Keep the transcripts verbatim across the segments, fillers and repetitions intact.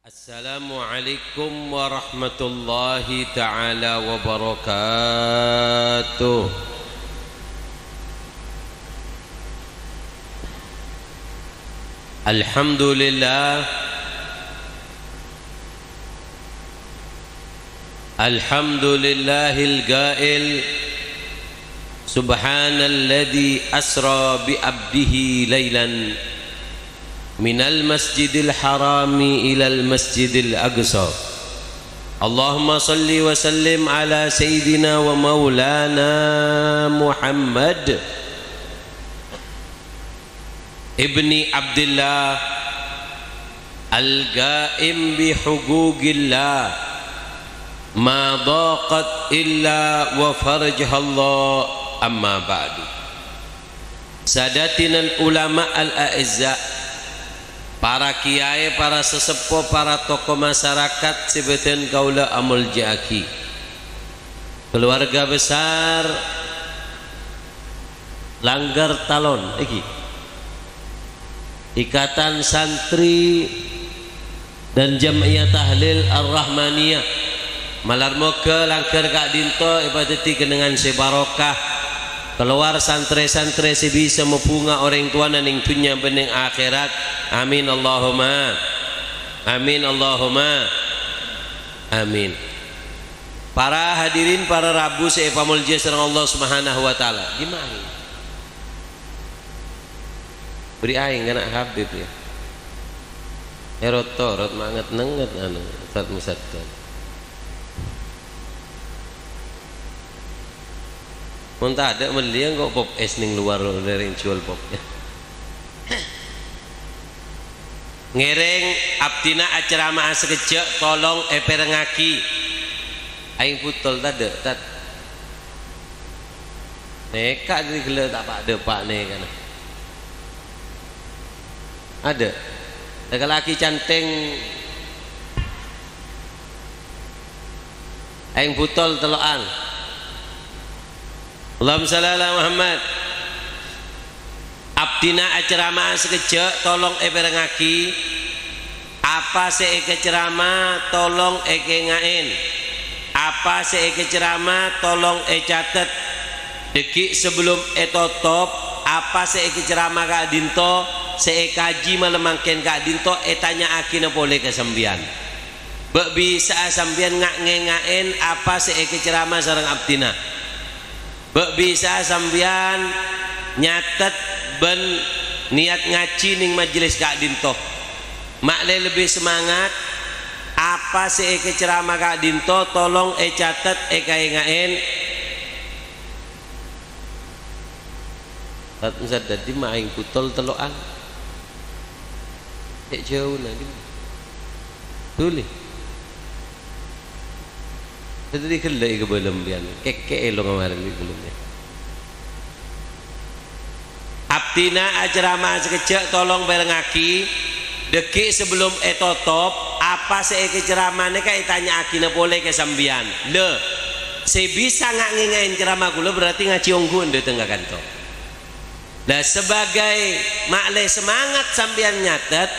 Assalamualaikum warahmatullahi ta'ala wabarakatuh. Alhamdulillah. Alhamdulillahil qail, "Subhanalladzi asra bi abdihi lailan minal masjidil harami ilal masjidil aqsa." Allahumma shalli wa sallim ala sayyidina wa maulana Muhammad ibni Abdillah, al-qaim bi huquqillah, ma dhaqat illa wa farajahallah, amma ba'du. Sadatinal ulama al-a'izza, para kiyaè, para saseppo, para toko masarakat sè bâdhân kaulâ amoljâ'aghi. Keluarga besar Langgar Talon, èngghi. Ikatan Santri dan Jam'iyah Tahlil Ar-Rahmaniyah. Malar moghâ langgar ka'dinto èpadhâddhi kennengngan sè barokah. Kalowar santrè-santrè sè bisa mabhunga orèng towana neng dhunnya bân neng akhèrat. Amin, Allahumma. Amin, Allahumma. Amin. Para hadirin, para rabu sè èpamoljâ sareng Allah Subhanahu wa Ta'ala. Dimma'a? Bâri' aèng kana' Habib, yâ. Èrot-torot manget-nenget, anu, Ustaz Musaddad. Mon tadâ' mellè, engko' pop es neng lowar, rèng juwâl pop es. Ngèrèng abdhina acerama'a sakejjhâ', tolong èpèrengngaghi. Aèng butol tadâ', Tad? Nèka dhâri ghellâ' ta' pa'-dâpa' nèkana. Adâ'. Lèkalaghi canthèng. Aèng butol tello'an. Allahumma shalli ala Muhammad. Abdhina acerama'a sakejjhâ', tolong èpèrengngaghi. Apa sè èkacerama, tolong èkènga'è. Apa sè èkacerama, tolong ècatet. Dâgghi' sabellum ètotop, apa sè èkacerama ka'dinto, sè èkajhi malem mangkèn ka'dinto, ètanya'aghina polè ka sampèyan. Bâ' bisa'a sampèyan nga'-ngènga'è apa sè èkacerama sareng abdhina. Bâ' bisa'a sampèyan nyatet bân niyat ngajhi neng majelis ka'dinto. Ma'lè lebbi semangat, apa sè èkacerama ka'dinto tolong ècatet, èkaènga'è. Tat Musaddad dimma'a aèng butol tello'an. Cè' jhâuna, dimma'a? Dhuli. Dhâddhi ghellâ' è kabâlâ sampèyan. Kèkkè'è lo ngamarèn bi' ghellâ'. Abdhina acerama'a sakejjhâ', tolong pèrengngaghi. Dâgghi' sabellum ètotop, apa sè èkacerama nèka ètanya'aghina polè ka sampèyan. Lè, sè bisa nga'-ngènga'è cerama kaulâ berarti ngajhi ongghuwân dâteng ka kanto. Lah, sabâgâi ma'lè semangat sampèyan nyatet,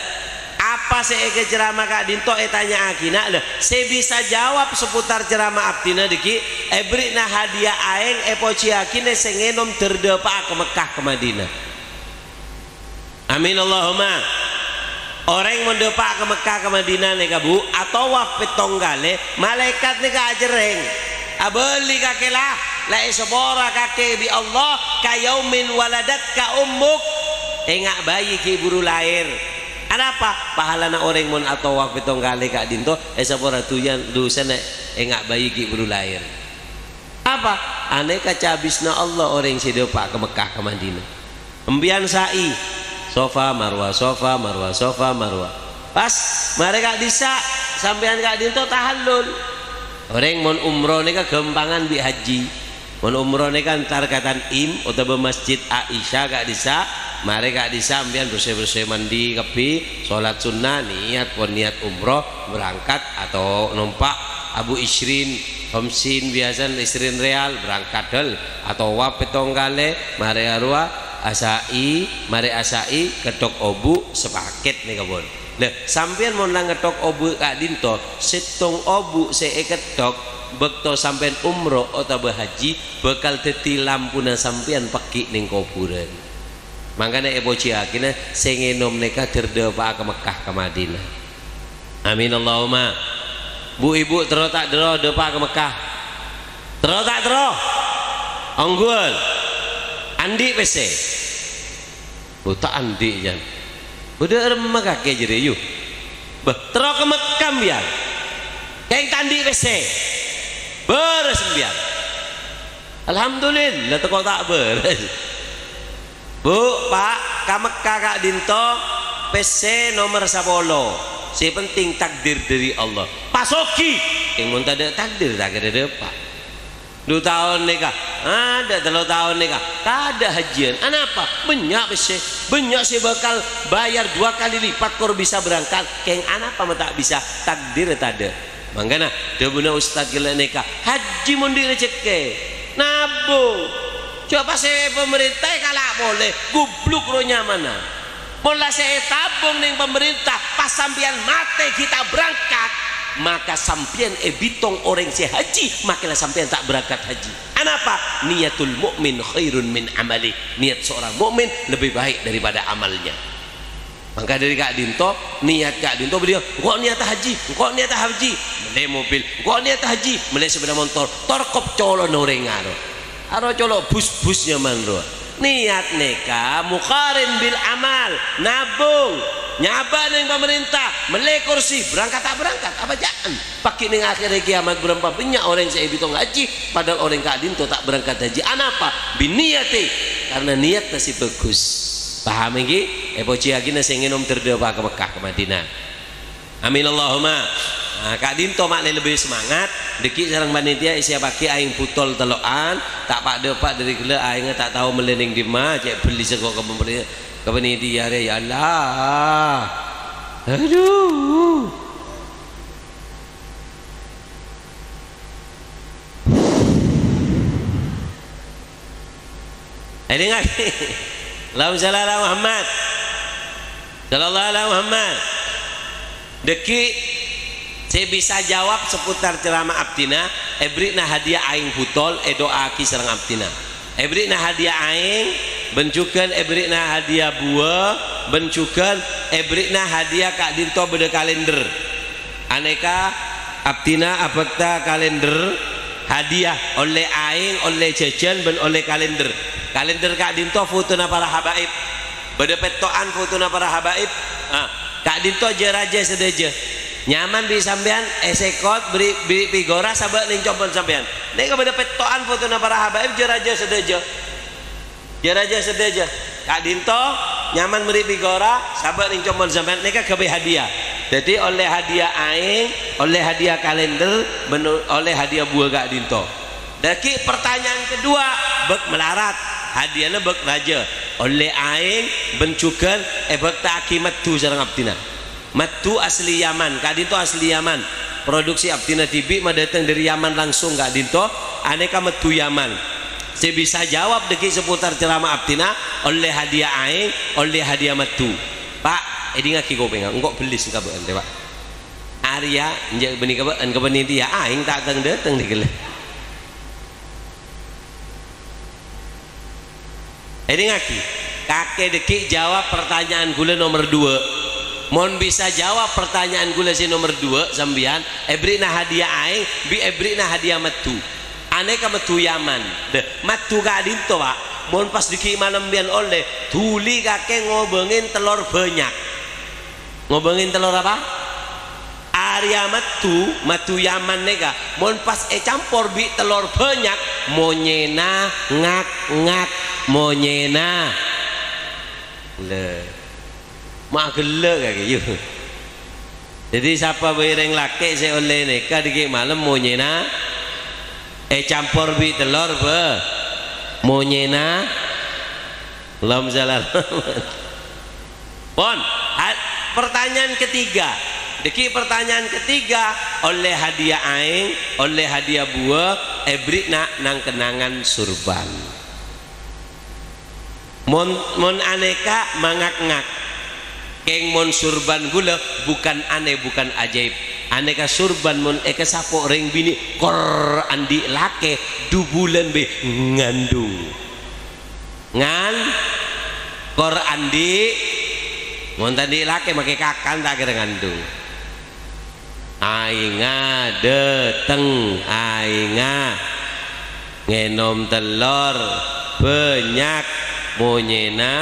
apa sè èkacerama ka'dinto ètanya'aghina, lah, sè bisa jawab seputar cerama abdhina dâgghi', èberri'na hadiah aèng, èpojiyâghinè sè ngènom dâr-dâpa'a ka Mekkah ka Madinah. Amin, Allahumma. Orèng mon dâpa' ka Mekkah ka Madinah nèka, Bu, atowaf pèttong kalè, malaèkat nèka ajhârrèng. Abâli kakè la, la èsapora kakè bi' Allah, "Ka yaumin waladatka ummuk." Enga' bhâi ghi' buru laèr. Anapa? Pahalana orèng mon atowaf pèttong kalè ka'dinto, èsapora dunya, dusana enga' bhâi ghi' buru laèr. Apa? Anèka cabisna Allah orèng sè dâpa' ka Mekkah ka Madinah. Empèyan sa'i, Safa, Marwa, Safa, Marwa, Safa, Marwa. Pas marè ka'dissa', sampèyan ka'dinto tahallul. Orèng mon umroh nèka ghâmpangan bi' haji. Mon umroh nèka entar ka Tan'im otabâ Masjid Aisyah ka'dissa', marè ka'dissa' sampèyan bersè-bersè mandi kabbhi, salat sunnah, niyat, pon niyat umroh, berangkat atau nompa' Abu Isrin, Khamsin, biyasana Isrin Riyal, berangkat dâl, atowaf pèttong kalè, marè arowa, asa'i, marè asa'i, kèttok obu', sapakèt nèka pon. Lah, sampèyan mon la ngetthok obu' ka'dinto, sèttong obu' sè èketthok bâkto sampèyan umroh otabâ haji bhâkal dhâddhi lampuna sampèyan pèggi' neng kobhurân. Mangkana èpojiyâghinah sè ngènom nèka dhâr dâpa'a ka Mekkah, ka Madinah. Amin, Allahumma. Bu'-ibu' terro ta' terro dâpa'a ka Mekkah? Terro ta' terro? Ongghuwâl. Andi' pèssè? Bu, ta' andi', jân. Bâdâ remma kakè jârèya, yu. Bâh, terro ka Mekkah, sampèyan. Kèng ta' andi' pèssè. Bârâs, sampèyan. Alhamdulillah, tako' ta' bârâs. Bu, Pa', ka Mekkah ka'dinto, pèssè nomer sapolo. Sè penting takdir dâri Allah. Pas soghi. Kèng mon tadâ' takdir, ta' kèra dâpa'. Du taon nèka, adâ' tello taon nèka, tadâ' hajjiyân. Anapa? Bânnya' pèssè. Bânnya' sè bhâkal bâjâr dua kali lipat kor bisa berangkat. Kèng anapa ma' ta' bisa? Takdir tadâ'. Mangkana, dhâbuna ustad ghellâ' nèka, hajji mon andi' rejekkè, nabung. Jhâ' pas sè pamarènta èkala' polè, goblok ro nyamana. Mon la sè ètabung neng pamarènta, pas sampèyan matè ghi' ta' berangkat, maka sampèyan èbitong orèng sè hajji, maka la sampèyan ta' berangkat hajji. Anapa? Niyatul mu'min khairun min amali. Niat seorang mukmin lebih baik daripada amalnya. Mangka dâri ka'dinto, niat ka'dinto bâdâ, "Engko' niatta hajji, engko' niatta hajji." Mellè mobil, "Engko' niatta hajji." Mellè sepeda motor, tor kop colo' orèng aro. Aro colo' bus-bus nyaman rowa. Niat nèka muqarin bil amal, nabung, nyabâ' neng pamarènta, mellè kursi, berangkat ta' berangkat, apa jâ'ân? Paghi' neng akhèrra kiamat bârâmpa bânnya' orèng sè èbitong hajji, padahal orèng ka'dinto ta' berangkat hajji. Anapa? Biniyati, karena niatta sè bhâghus. Paham ènggi? Èpojiyâghinah sè ngènom dhâr dâpa'a ka Mekkah, ka Madinah. Amin Allahumma. Nah, ka'dinto ma'lè lebbi semangat, dâggi' sareng panitia èsiyappaghi aèng butol tello'an, ta' pa'-dâpa' dâri ghellâ' aèngnga ta' tao mellè neng dimma, cè' bellisa sèngko' ka pamri-, ka panitia rè, ya Allah. Aduh. Èdingngaghi. Allahumma shalli ala Muhammad. Sallallahu ala Muhammad. Dâggi' sè bisa jawab seputar ceramah abdhina, èbherri'na hadiah aèng butol, èdu'aaghi sareng abdhina. Èbherri'na hadiah aèng, bân jhughân èbherri'na hadiah buwâ, bân jhughân èbherri'na hadiah ka'dinto bâdâ kalender. Anèka abdhina abhâkta kalender hadiah, ollè aèng, ollè jhâjhân, bân ollè kalender. Kalender ka'dinto fotona para habaib. Bâdâ pètto'an fotona para habaib. Ah, ka'dinto jâ-rajâ sadhâjâ. Nyaman bi' sampèyan èsèkot, bherri', bherri' pigora, sabâ' neng compo'na sampèyan. Nèka bâdâ pètto'an fotona para habaib jâ-rajâ sadhâjâ. Jâ-rajâ sadhâjâ, ka'dinto nyaman bherri' pigora, sabâ' neng compo'na sampèyan nèka ghâbây hadiah. Dâddhi ollè hadiah aèng, ollè hadiah kalender, bân ollè hadiah buwâ ka'dinto. Dâggi' partanyaan kedua, bâk malarat, hadiahna bâk rajâ, ollè aèng, bân jhughân èbhâkta'aghi maddhu sareng abdhina. Maddhu asli Yaman, ka'dinto asli Yaman. Produksi abdhina dhibi' madâteng dâri Yaman langsung ka'dinto, anèka maddhu Yaman. Sè bisa jawab dâggi' seputar ceramah abdhina, ollè hadiah aèng, ollè hadiah maddhu. Pa', èdingngaghi kopèngnga, engko' bellis ka bâ'ân, tè, Pa'. Arèya, enjâ' bânnè ka bâ'ân, ka panitia, aèng ta' tang-dâteng nèka la. Èdingngaghi, kakè dâggi' jawab partanyaan ghulâ nomer duwâ'. Mon bisa jawab partanyaan ghulâ sè nomer duwâ', sampèyan èbherri'na hadiah aèng, bi' èbherri'na hadiah maddhu. Anèka maddhu Yaman. Dâ, maddhu ka'dinto, Pa'. Mon pas dâggi' malem biyân ollè, dhuli kakè ngobângè tellor bânnya'. Ngobângè tellor apa? Arèya maddhu, maddhu Yaman nèka, mon pas ècampor bi' tellor bânnya', monyèna ngak-ngak, monyèna. Lè. Ma' ghellâ' kakè, yu. Dâddhi, sapa bhâi rèng lakè' sè ollè nèka dâggi' malem monyèna ècampor bi' tellor, bâ. Monyèna. Allahumma shalli ala Muhammad. Pon, ha-, pertanyaan ketiga. Dâggi' pertanyaan ketiga, ollè hadiah aèng, ollè hadiah buwâ, èbherri'na nang-kennangan sorban. Mon, mon anèka mangak-ngak. Kèng mon surban ghulâ bukan aneh, bukan ajaib. Anèka surban mon èkasapo' rèng binè' kor andi' lakè, du bulân bhâi ngandung. Ngan-, kor andi', mon ta' andi' lakè makè kakan ta' kèra ngandung. Aènga dâteng, aènga ngènom tellor, bânnya' monyèna.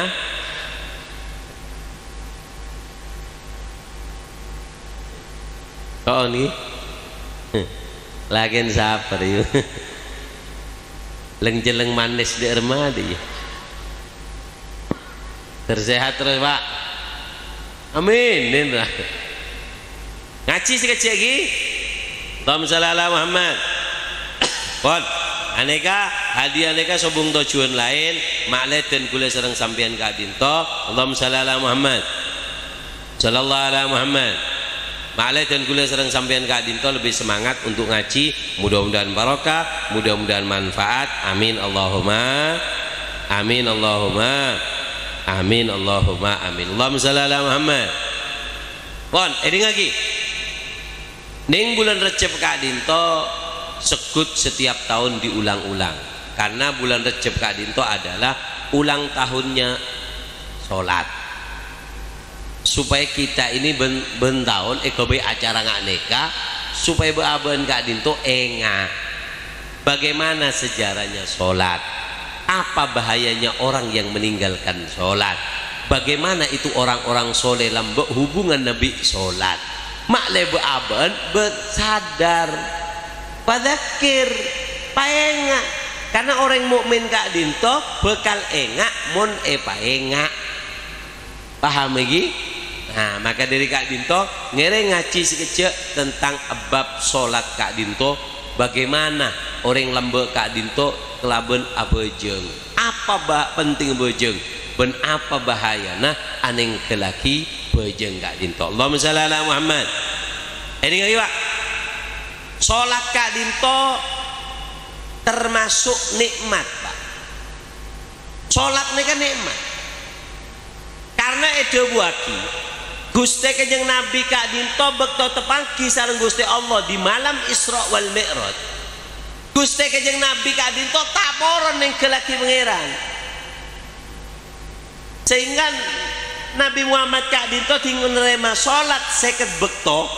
Kok nèka? Lakèn saper, yu. Leng-celleng manis dâ' remma, dâ', yu. Ter sehat terus, Pak. Amin. Ngajhi sakejjhâ' ghi. Allahumma shalli ala Muhammad. Pon, anèka, hadiah anèka sobung tojjhuwân laèn, ma'lè dân ghulâ sareng sampèyan ka'dinto. Allahumma shalli ala Muhammad. Sallallahu ala Muhammad. Ma'lè dân ghulâ sareng sampèyan ka'dinto lebbi semangat untuk ngajhi. Mudah-mudahan barokah, mudah-mudahan manfaat. Amin Allahumma. Amin Allahumma. Amin Allahumma. Amin. Allahumma shalli ala Muhammad. Pon, èdingngaghi. Neng bulân Rejjeb ka'dinto segghut setiap tahun diulang-ulang. Karena bulân Rejjeb ka'dinto adalah ulang tahunnya sholat. Supaya kita ini bân, bân taon èghâbây acara nga' nèka, supaya bâ'-abâ'ân ka'dinto enga'. Bagaimana sejarahnya sholat? Apa bahayanya orang yang meninggalkan sholat? Bagaimana itu orang-orang soleh lambâ' hubunganna bi' sholat? Ma'lè bâ'-abâ'ân bâ' sadar. Padzakkir, paènga'. Karena orèng mukmin ka'dinto bhâkal enga' mon èpaènga'. Paham ghi? Nah, maka dâri ka'dinto ngèrèng ngajhi sakejjhâ' tentang bab sholat ka'dinto, bagaimana orèng lambâ' ka'dinto kalabân abhâjâng. Apa ba-, penting abhâjâng? Bân apa bahayana anèngghâllaghi bhâjâng ka'dinto? Allahumma shalli ala Muhammad. Èdingngaghi, Pak. Sholat ka'dinto termasuk nikmat, Pak. Sholat nèka nikmat. Karena èdhâbuwâghi, Ghustè Kanjeng Nabi ka'dinto bâkto tapangghi sareng Ghustè Allah di malam Isra wal Mi'raj. Ghustè Kanjeng Nabi ka'dinto ta' poron nèngghâllaghi Pangèran. Sehingga Nabi Muhammad ka'dinto ding narèma sholat sèket bâkto,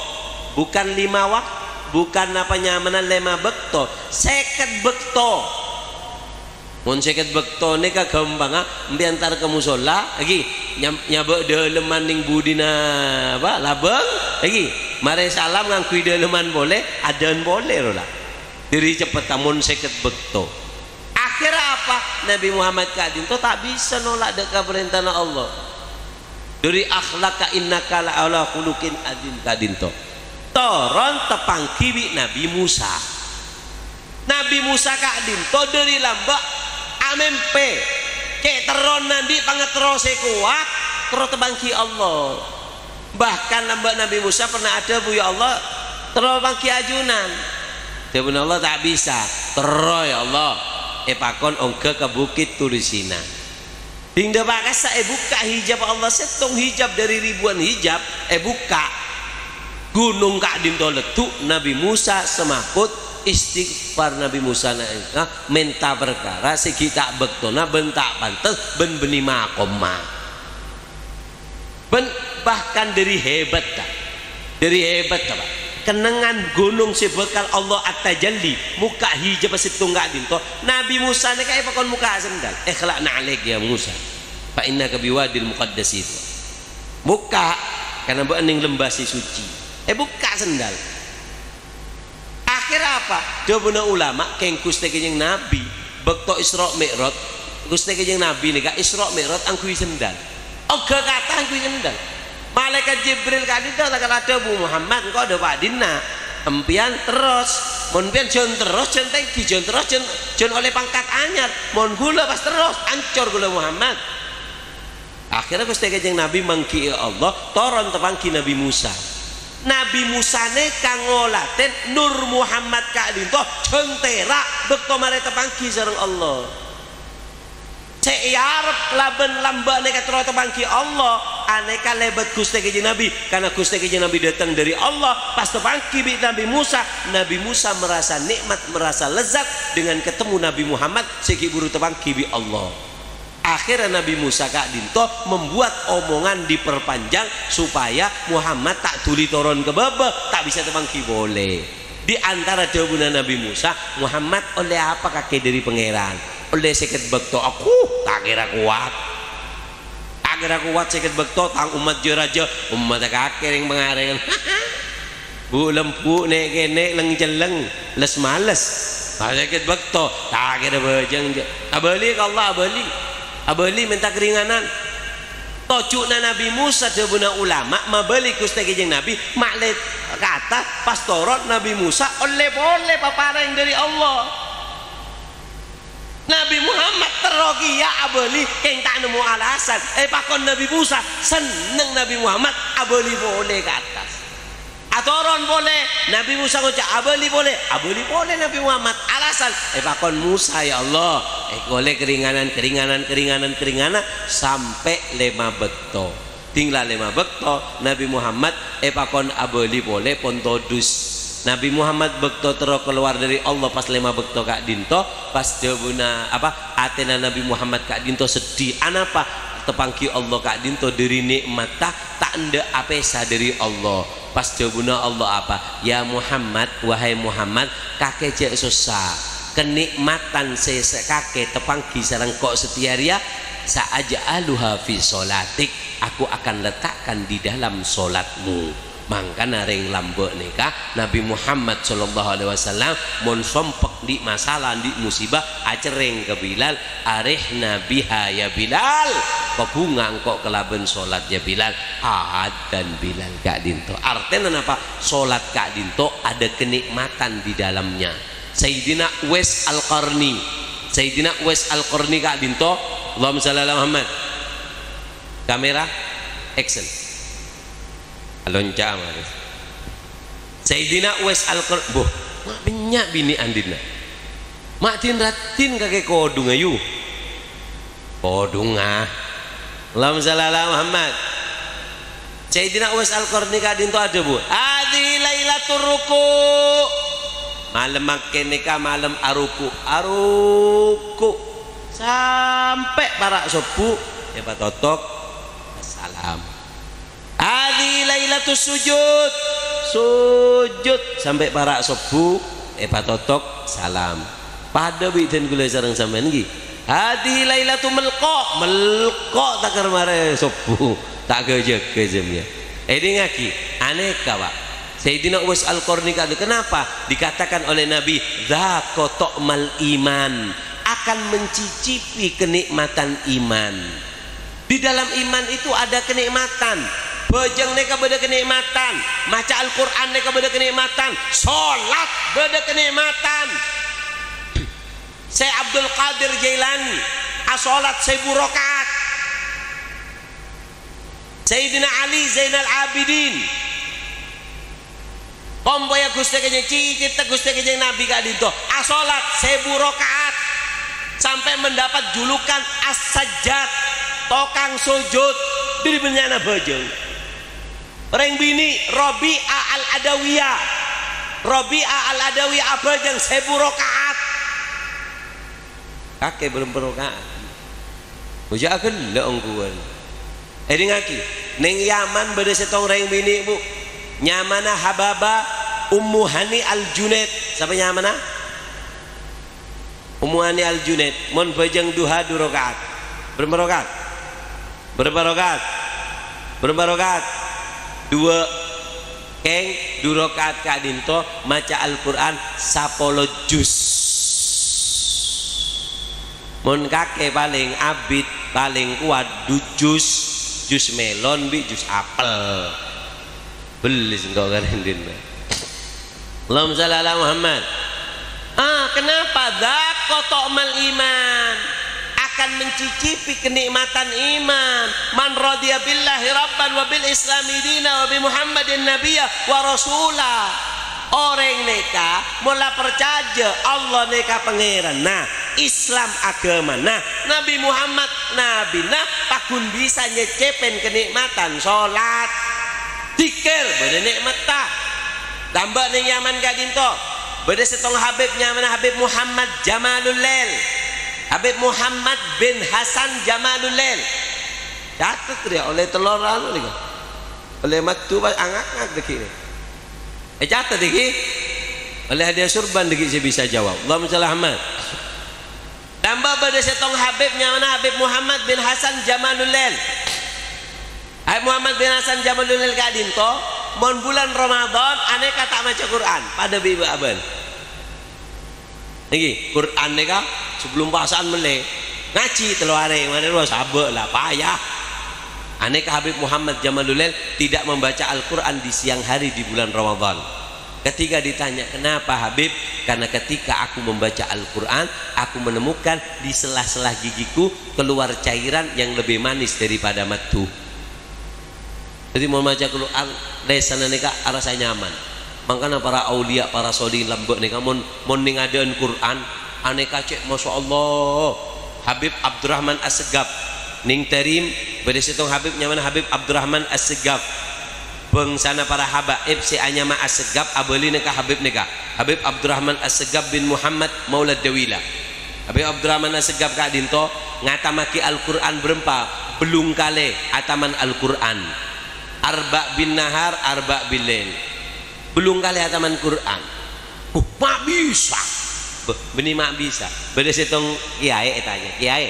bukan lima wak-, bukan apa nyamana lèma bâkto, sèket bâkto. Mon sèket bâkto nèka ghâmpangnga, èntar ka mosolla, èngghi, nyam-, nyabâ' dâlemman neng budina, apa, labâng, èngghi, marè salam ngangghuy dâlemman polè, adân polè, ro, la. Dâri ceppetta mon sèket bâkto. Akhirnya apa? Nabi Muhammad ka'dinto ta' bisa nolak dâ' kaparèntana Allah. Dâri akhlaqa innaka la ala khuluqin adzim ka'dinto. Toron tapangghi bi' Nabi Musa. Nabi Musa ka'dinto dâri lambâ' amèmpè. Cè' terrona andi' pangaterro sè kowat, terro tapangghi Allah. Bahkan lambâ' Nabi Musa pernah adhâbu, "Ya Allah, terro pangghi ajunan." Dhâbuna Allah, "Ta' bisa." "Terro, ya Allah, èpakon ongghâ ka Bukit Turisina." Ding dâpa' kassa' èbukka' hijab Allah, sèttong hijab dâri ribuan hijab èbukka'. Ghunong ka'dinto leddhu', Nabi Musa semaput, istighfar Nabi Musa na-, mènta parkara sè ghi' ta' bâktona bân ta' pantes bân bânnè makomma. Bân bahkan dâri hebatta, dâri hebatta, Pak. Kennengngan ghunong sè bhâkal Allah at-tajalli, mokka' hijab sèttong ka'dinto. Nabi Musa nèka èpakon mokka' sandal. "Ikhla' na'alaik ya Musa, fa innaka biwadil muqaddasi tuwa." Mokka', karna bâ'na neng lembah sè suci. Èbukka' sandal. Akhirnya apa? Dhâbuna ulama, kèng Ghustè Kanjeng Nabi, bâkto Isra Mi'raj, Ghustè Kanjeng Nabi nèka Isra Mi'raj angghuy sandal. Ongghâ kata angghuy sandal. Malaèkat Jibril ka'dinto la kala dhâbu, "Muhammad, engko' dâpa' dinna'. Empèyan terros. Mon empèyan jhân terros, jhân tèngghi, jhân terros, jhân, jhân ollè pangkat anyar. Mon ghulâ pas terros, ancor ghulâ Muhammad." Akhirnya Ghustè Kanjeng Nabi mangghi'i Allah, toron tapangghi Nabi Musa. Nabi Musa nèka ngolatè Nur Muhammad ka'dinto jhân tèra' bâkto marè tapangghi sareng Allah. Sè èarep labân lambâ' nèka terro tapangghi Allah, Anèka lèbât Ghustè Kanjeng Nabi, karena Ghustè Kanjeng Nabi datang dari Allah, pas tapangghi bi' Nabi Musa. Nabi Musa merasa nikmat, merasa lezat dengan ketemu Nabi Muhammad sè ghi' buru tapangghi bi' Allah. Akhirnya Nabi Musa ka'dinto membuat omongan diperpanjang supaya Muhammad ta' dhuli toron ka bâbâ, ta' bisa tapangghi polè. Di antara dhâbuna Nabi Musa, "Muhammad ollè apa kakè dhâri Pangèran? Ollè sèket bâkto?" "Aku ta' kèra kowat." "Ta' kèra kowat sèket bâkto, tang ommat jâ rajâ, ommatta kakè rèng-pangarèngan." Bu'-lembu' nè'-kènè' leng-celleng, les-males. "Ta' sèket bâkto, ta' kèra bhâjâng jâ." Abâli ka Allah, abâli. Abâli mènta karinganan. Tojjhuna Nabi Musa, dhâbuna ulama, mabâli Ghustè Kanjeng Nabi, ma'lè kata, pas toron Nabi Musa ollè polè paparèng dhâri Allah. Nabi Muhammad terro kèya abâli, kèng ta' nemmo alasan. Èpakon Nabi Musa, senneng Nabi Muhammad abâli polè ka attas. Atoron polè, Nabi Musa ngoca', "Abâli polè." Abâli polè Nabi Muhammad. Alasan, èpakon Musa, "Ya Allah, èkowalè karinganan, karinganan, karinganan, karinganan, sampè' lèma bâkto." Ding la lèma bâkto, Nabi Muhammad èpakon abâli polè pon todus. Nabi Muhammad bâkto terro kalowar dhâri Allah pas lèma bâkto ka'dinto, pas dhâbuna, apa, atèna Nabi Muhammad ka'dinto seddhi. Anapa? Tapangghi Allah ka'dinto dhâri nè'matta, ta' endâ' apèsa dhâri Allah. Pas dhâbuna Allah apa? "Ya Muhammad, wahai Muhammad, kakè jhâ' sossa. Kanè'matan sè, sè kakè tapangghi sareng ko' satèya rèya, sa'aj'aluha fi sholatik, aku akan letakkan di dalam sholatmu." Mangkana rèng lambâ' nèka, Nabi Muhammad sallallahu alaihi wasallam mon sompek andi' masalah, andi' musibah, acerrèng ka Bilal, "Arihna biha ya Bilal, pabhunga engko' kalabân sholat ya Bilal." Adzan Bilal ka'dinto. Artèna napa? Sholat ka'dinto ada kenikmatan di dalamnya. Sayyidina Uwais Al-Qarni. Sayyidina Uwais Al-Qarni ka'dinto. Allahumma shalli ala Muhammad. Kamera, action. Alonca' mare. Sayyidina Uwais Al-Qarni, boh, ma' bânnya' binè' andinna. Ma' din-raddin kakè kodhunga, yu. Kodhunga. Allahumma shalli ala Muhammad. Sayyidina Uwais Al-Qarni ka'dinto adhâbu, "Hadhihi lailatur ruku'." Malem mangkèn nèka malem aruku', aruku'. Sampè' para' sobbhu, èpatotok salam. "Hadhihi lailatus sujud." Sujud sampè' para' sobbhu, èpatotok salam. Padâ bi' dân kaulâ sareng sampèyan, ghi. "Hadhihi lailatu melko'." Melko' takèr marè sobbhu. Ta' ghâjâghâ sampèyan. Èdingngaghi, anèka, Pak. Sayyidina Uwais Al-Qarni ka'dinto, kenapa dikatakan oleh Nabi, "Dzaqa ta'mal iman," akan mencicipi kenikmatan iman. Di dalam iman itu ada kenikmatan. Bhâjâng nèka bâdâ kenikmatan. Maca Al-Qur'an nèka bâdâ kenikmatan. Sholat bâdâ kenikmatan. Syekh Abdul Qadir Jailani asolat sèbu rakaat. Sayyidina Ali Zainal Abidin. Kompoyya Ghustè Kanjeng, cicitè Ghustè Kanjeng Nabi ka'dinto, asolat sèbu rakaat, sampè' mendapat julukan As-Sajjad, tokang sujud, dhâri bânnya'na bhâjâng. Rèng binè' Rabi'ah Al-Adawiyah, Rabi'ah Al-Adawiyah abhâjâng sèbu rakaat. Kakè bârâmpa rakaat. Bâjâ aghellâ' ongghuwân. Èdingngaghi, neng Yaman bâdâ sèttong rèng binè', Bu. Nyamana Hababa Ummu Hani Al-Junaid. Sapa nyamana? Ummu Hani Al-Junaid. Mon bhâjâng duha du rakaat. Bârâmpa rakaat? Bârâmpa rakaat? Bârâmpa rakaat? Duwâ'. Kèng, du rakaat ka'dinto maca Al-Qur'an sapolo juz. Mon kakè palèng abit, palèng kowat du juz, juz mèlon bi' juz apel. Belli sengko' karèndin. Allahumma shalli ala Muhammad. Ah, kenapa? Dzaqa ta'mal iman. Akan mencicipi kenikmatan iman. "Man radiya billahi rabban wa bil islami dina wa bi Muhammadin nabiyya wa rasula." Orèng nèka mon la parcajâ Allah nèka Pangèranna, Islam aghâmana, Nabi Muhammad nabina, pas Ghun bisa nyècèpèn kanè'matan sholat, dzikir, bâdâ nè'matta. Lambâ' neng Yaman ka'dinto, bâdâ sèttong Habib nyamana Habib Muhammad Jamalul Lail. Habib Muhammad bin Hasan Jamalul Lail. Catet rèya, ollè tello anu nèka. Ollè madhu pas angak-ngak dhâggi' nè. Ècatet dhâggi'. Ollè hadiah surban dhâggi' sè bisa jawab. Allahumma shalli Muhammad. Lambâ' bâdâ sèttong Habib nyamana Habib Muhammad bin Hasan Jamalul Lail. Habib Muhammad bin Hasan Jamalul Lail ka'dinto, mon bulân Ramadan, anèka ta' maca Qur'an, padâ bi' bâ' abân. Nèka, Qur'an nèka sebelum pasa'an mellè. Ngajhi tello arè, marè rowa sabâ' la, paya. Anèka Habib Muhammad Jamalul Lail tidak membaca Al-Qur'an di siang hari di bulan Ramadan. Ketika ditanya, "Kenapa, Habib?" "Karena ketika aku membaca Al-Qur'an, aku menemukan di sela-sela gigiku keluar cairan yang lebih manis daripada madhu." Dhâddhi, mon maca Qur'an, lèsanna nèka arassa nyaman. Mangkana para auliya, para sholihin lambâ' nèka mon, mon neng adâ'ân Qur'an, anèka cè', masya Allah. Habib Abdurrahman Assegaf, neng Tarim, bâdâ sèttong Habib nyamana Habib Abdurrahman Assegaf. Bângsana para habaib sè anyama Assegaf abâlina ka Habib nèka, Habib Abdurrahman Assegaf bin Muhammad Maulad Dawila. Habib Abdurrahman Assegaf ka'dinto ngatammaghi Al-Qur'an bârâmpa? Bellung kalè ataman Al-Qur'an. Arba' bin nahar, arba' bil lail. Bellung kalè ataman Qur'an. Huh, ma' bisa. Bâh, bânnè ma' bisa. Bâdâ sèttong kèyaè ètanya, "Kèyaè,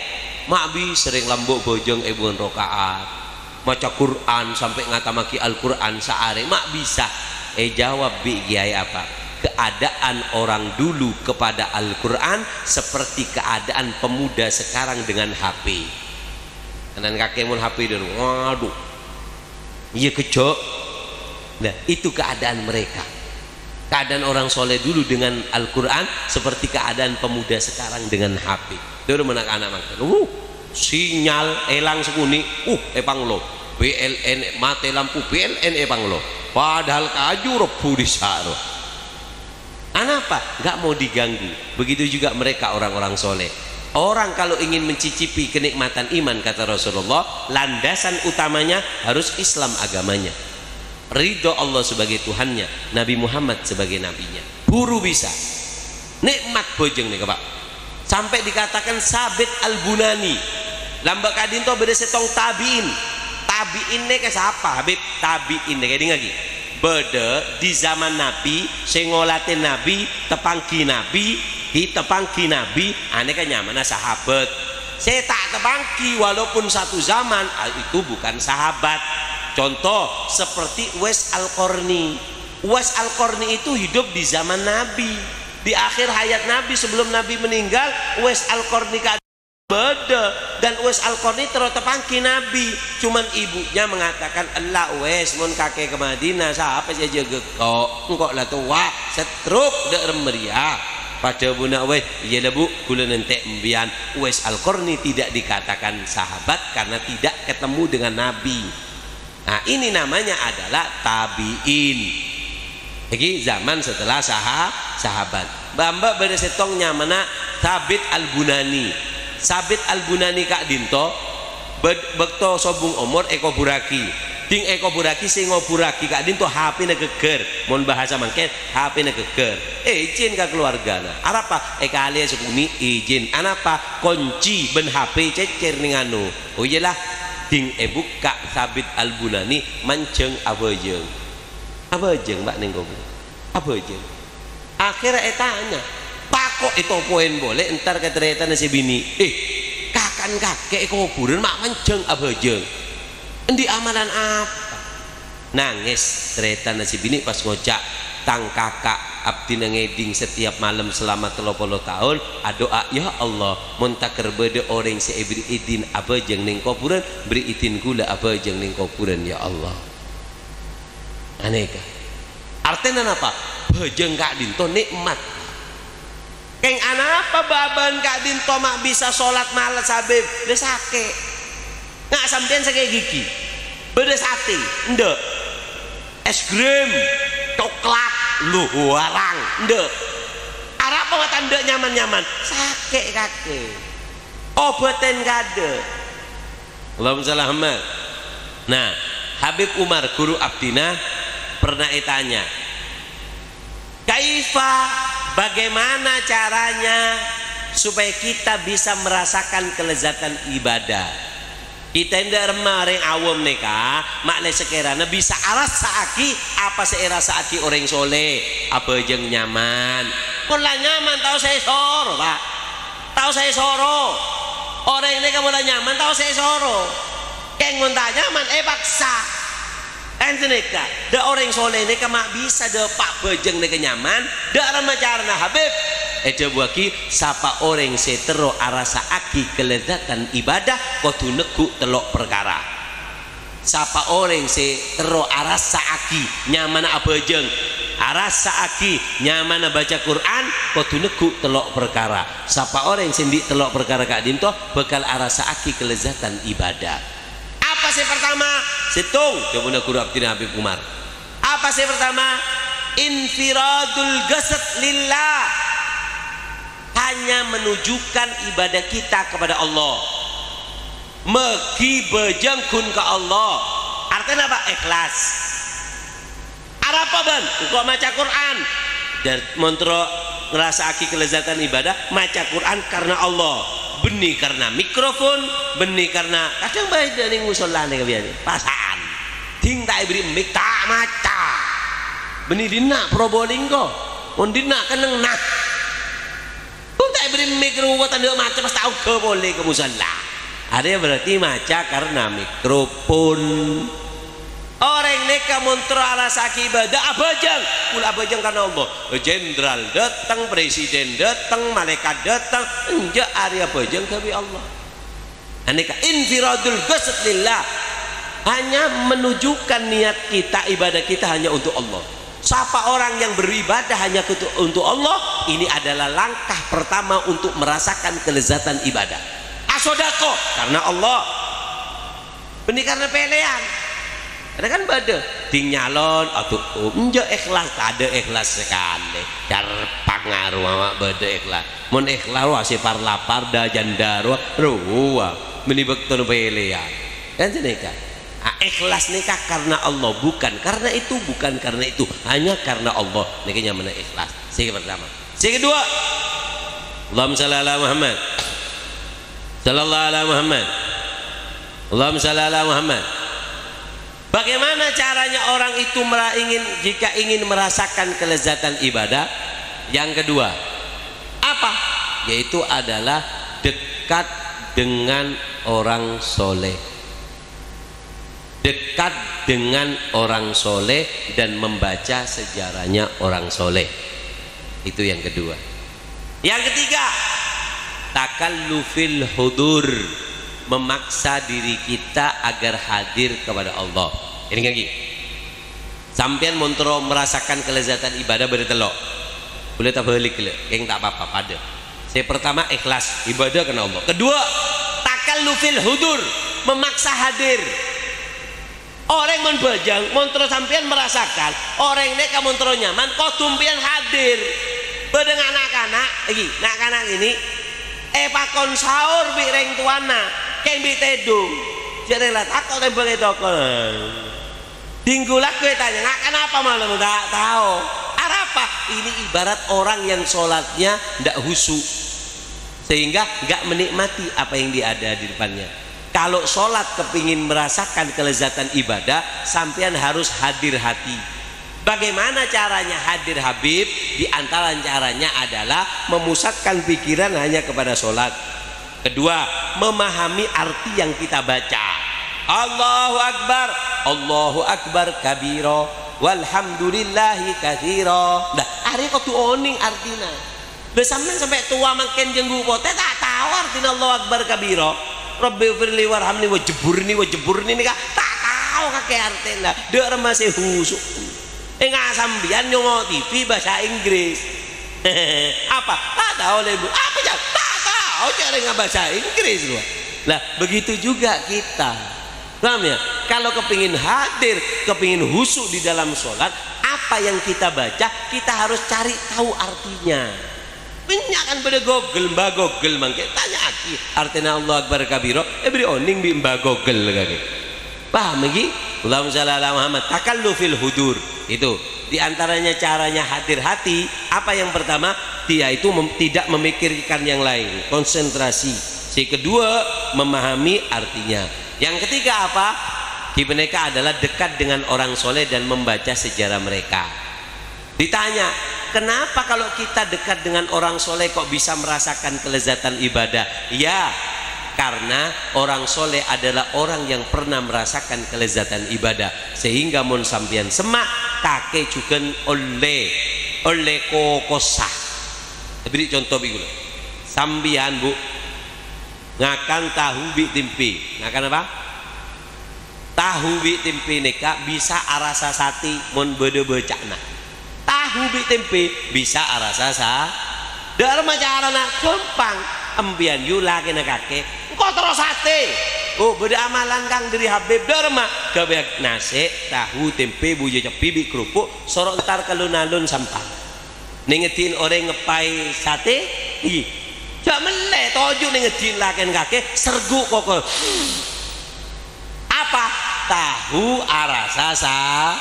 ma' bisa rèng lambâ' bhâjâng èbuwân raka'at? Maca Qur'an sampè' ngatammaghi Al-Qur'an saarè, ma' bisa?" Èjâwâb bi' kèyaè apa? "Keadaan orang dulu kepada Al-Qur'an seperti keadaan pemuda sekarang dengan H P." Kanan kakè mon H P dâru, waduh. Iyâ, kejjhâ'. Nah, itu keadaan mereka. Keadaan orang soleh dulu dengan Al-Qur'an seperti keadaan pemuda sekarang dengan H P. Dâru mana ana' mangkèn. Uh, sinyal èlang sakonè', uh, èpanglo. P L N, matè lampu, P L N èpanglo. Padahal kaju rebbhu dissa' rowa. Anapa? Nggak mau diganggu. Begitu juga mereka orang-orang soleh. Orang kalau ingin mencicipi kenikmatan iman, kata Rasulullah, landasan utamanya harus Islam agamanya. Ridho Allah sebagai Tuhannya, Nabi Muhammad sebagai nabinya. Buru bisa. Nikmat bhâjâng nèka, Pak. Sampè' dikatakan Sabit Al-Bunani. Lambâ' ka'dinto bâdâ sèttong tabi'in. Tabi'in nèka sapa, Habib? Tabi'in nèka, èdingngaghi. Bâdâ di zaman Nabi, sè ngolatè Nabi, tapangghi Nabi, di tapangghi Nabi, anèka nyamana sahabat. Sè ta' tapangghi, walaupun satu zaman, ah, itu bukan sahabat. Contoh, seperti Uwais Al-Qarni. Uwais Al-Qarni itu hidup di zaman Nabi. Di akhir hayat Nabi, sebelum Nabi meninggal, Uwais Al-Qarni ka-, bâdâ. Dan Uwais Al-Qarni terro tapangghi Nabi. Cuman ibunya mengatakan, "Ella, Uwais, mon kakè ka Madinah, sapa sè ajâgâ engko'? Engko' la towa, stroke, dâ' remma rèya." Pas dhâbuna Uwais, "Iyâ la, Bu, kaulâ nantè' embiyan." Uwais Al-Qarni tidak dikatakan sahabat karena tidak ketemu dengan Nabi. Nah, ini namanya adalah tabi'in. Iki zaman setelah saha-, sahabat. Bâ'-, bâdâ sèttong nyamana Sabit Al-Bunani. Sabit Al-Bunani ka'dinto bâd-, bâkto sobung omor èkobhurraghi. Ding èkobhurraghi, sè ngobhurraghi ka'dinto H P-na ghâggâr. Mon bahasa mangkèn, H P-na ghâggâr. Ijin ka kaluwargana. Arapa? Èkalèya sakonè' ijin. Anapa? Konci bân H P cècèr neng anu. Oh iyâ la, ding èbukka' Sabit Al-Bunani manjhâng abhâjâng. Abhâjâng, Pak, neng kobhurân. Abhâjâng. Akhèrra ètanya, tako' ètopowèn polè entar ka tarètanna sè binè'. "Eh, kakan kakè è kobhurân ma' manjhâng abhâjâng. Andi' amalan apa?" Nangès tarètanna sè binè' pas ngoca', "Tang kaka' abdhina ngèdhing setiap malem selama tello polo taon, adu'a, 'Ya Allah, mon takèr bâdâ orèng sè èberri' idin abhâjâng neng kobhurân, berri' idin kaulâ abhâjâng neng kobhurân, ya Allah.'" Anèka. Artèna napa? Bhâjâng ka'dinto nè'mat. Kèng anapa bâ'-abâ'ân ka'dinto ma' bisa solat malem, Habib? Lha sakè'. Nga' sampèyan sakè' gigi? Bâdâ satè? Endâ'. Es krim, coklat, lu, warang? Endâ'. Arapa ma' ta' endâ' nyaman-nyaman? Sakè' kakè. Obhâten kadâ'. Allahumma shalli ala Muhammad. Nah, Habib Umar, guru abdina, pernah ètanya, "Kaifa, bagaimana caranya supaya kita bisa merasakan kelezatan ibadah?" Kita ndak remma orèng awam nèka, ma'lè sakèrana bisa arassa'aghi apa sè èrassa'aghi orèng soleh, abhâjâng nyaman. Mon la nyaman, ta' osa èsoro, Pak. Ta' osa èsoro. Orèng nèka mon la nyaman, ta' osa èsoro. Kèng mon ta' nyaman, èpaksa. Kan sanèka, dâ' orèng soleh nèka ma' bisa dâpa' bhâjâng nèka nyaman, dâ' remma carana Habib. Èdhâbuwâghi, sapa orèng sè terro arassa'aghi kelezatan ibadah, kodhu neggu' tello' parkara. Sapa orèng sè terro arassa'aghi nyamana abhâjâng, arassa'aghi nyamana baca Qur'an, kodhu neggu' tello' parkara. Sapa orèng sè andi' tello' parkara ka'dinto bhâkal arassa'aghi kelezatan ibadah. Apa sè partama? Sèttong, dhâbuna guru abdina Habib Umar. Apa sè partama? Infiradul ghasad lillah. Hanya menunjukkan ibadah kita kepada Allah. Maghi bhâjâng ghun ka Allah. Artèna apa? Ikhlas. Arapa bân? Engko' maca Qur'an. Dan mon terro ngarassa'aghi kelezatan ibadah, maca Qur'an karena Allah. Bânnè karena mikrofon, bânnè karena, kadhâng bâdâ neng musholla nèka biyasana, pasa'an. Ding ta' èberri' mic, ta' maca. Bânnè dinna' Probolinggo. Mon dinna' kennengnga. Mon ta' èberri' mic rowa tandhâ maca pas ta' ongghâ polè ka musholla. Arèya berarti maca karena mikrofon. Orèng nèka mon terro arassa'aghi ibadah, abhâjâng. Kaulâ abhâjâng karena Allah. Jenderal dâteng, presiden dâteng, malaèkat dâteng. Enjâ', arèya abhâjâng ghâbây Allah. Anèka infiradul ghasad lillah. Hanya menunjukkan niat kita, ibadah kita hanya untuk Allah. Sapa orang yang beribadah hanya ketu-, untuk Allah, ini adalah langkah pertama untuk merasakan kelezatan ibadah. Asodako karena Allah. Bânnè karena pèlèyan. Karena kan bâdâ, ding nyalon, aduh, enjâ' ikhlas, tadâ' ikhlas sakalè. Carpang arowa ma' bâdâ ikhlas. Mon ikhlas, rowa sè par-lapar, dâ-, janda rowa, rowa. Bânnè bâktona pèlèyan. Kan sanèka. Ah, ikhlas nèka karena Allah, bukan karena itu, bukan karena itu. Hanya karena Allah. Nèka nyamana ikhlas. Sè partama. Sè kedua, Allahumma shalli ala Muhammad. Sallallahu ala Muhammad. Allahumma shalli ala Muhammad. Bagaimana caranya orang itu mera-, ingin, jika ingin merasakan kelezatan ibadah? Yang kedua, apa? Yaitu adalah dekat dengan orang soleh. Dekat dengan orang soleh dan membaca sejarahnya orang soleh. Itu yang kedua. Yang ketiga, takallufil hudur, memaksa diri kita agar hadir kepada Allah. Ini lagi. Sampèyan mon terro merasakan kelezatan ibadah bâdâ tello'. Bulâ tabâlik ghellâ', kèng ta' apa-apa, padâ. Sè partama ikhlas, ibadah karena Allah. Kedua, takallufil hudur, memaksa hadir. Orèng mon bhâjâng, mon terro sampèyan merasakan, orèng nèka mon terro nyaman, kodhu sampèyan hadir. Bâdâ na'-kana', iki, na'-kana' kènè', èpakon sahur bi' rèng towana, kèng bi' tèdung. Jârèya la tako' tèmbhâng è toko. Ding ghulâ ghâbây tanya, "Nga' kenapa malam?" "Ndak tahu." Arapa? Ini ibarat orang yang sholatnya ndak khusyuk, sehingga nggak menikmati apa yang dia ada di depannya. Kalau sholat kepingin merasakan kelezatan ibadah, sampeyan harus hadir hati. Bagaimana caranya hadir, Habib? Di antara caranya adalah memusatkan pikiran hanya kepada sholat. Kedua, memahami arti yang kita baca. Allahu Akbar, Allahu Akbar kabira, walhamdulillahi katsira. Nah, arèya kodhu onèng artina. Lah, sampèyan sampè' towa mangkèn jhânggu potè, ta' tao artina Allahu Akbar kabira. Rabbighfirli warhamni wajburni, wajburni nèka ta' tao kakè artèna. Dâ' remma sè husu'. Enga' sampèyan nyongo' T V bhâsa Inggris. Apa? Ta' tao, lè, Bu. Apa, Cak? Ta' tao, Cak, rèng bhâsa Inggris, Bu. Lah, begitu juga kita. Paham, ya? Kalau kepingin hadir, kepingin khusyuk di dalam sholat, apa yang kita baca, kita harus cari tahu artinya. Bânnya' kan bâdâ Google, Mbah Google mangkèn, tanya'aghi artèna Allahu Akbar kabira, èberri' onèng bi' Mbah Google kakè. Paham ghi? Allahumma shalli ala Muhammad. Takallufil hudur. Itu. Di antaranya caranya hadir hati, apa yang pertama? Dia itu mem-, tidak memikirkan yang lain, konsentrasi. Si kedua, memahami artinya. Yang ketiga apa? Ghibnèka adalah dekat dengan orang soleh dan membaca sejarah mereka. Ditanya, kenapa kalau kita dekat dengan orang soleh kok bisa merasakan kelezatan ibadah? Ya, karena orang soleh adalah orang yang pernah merasakan kelezatan ibadah. Sehingga mon sampèyan semma', kakè jhughân ollè, ollè kokossa. Èberri' conto bi' kaulâ. Sampèyan, Bu, ngakan tahu bi' tèmpè. Ngakan apa? Tahu bi' tèmpè nèka bisa arassa satè mon bâdâ bâca'na. Tahu bi' tèmpè bisa arassa sa-, dâ' remma carana? Ghâmpang. Empèyan yu lakèna kakè, engko' terro satè. Oh, bâdâ amalan, Kang, dâri Habib. Dâ' remma? Ghâbây nasè', tahu, tèmpè, buya cebbhi bi' kerupuk, soro entar ka lon-alon Sampang. Nènggheddhi'in orèng ngeppaè satè? Iyâ. Jhâ' mellè, toju' nènggheddhi'in lakèna kakè, sergu' koko. Apa? Tahu arassa sa-,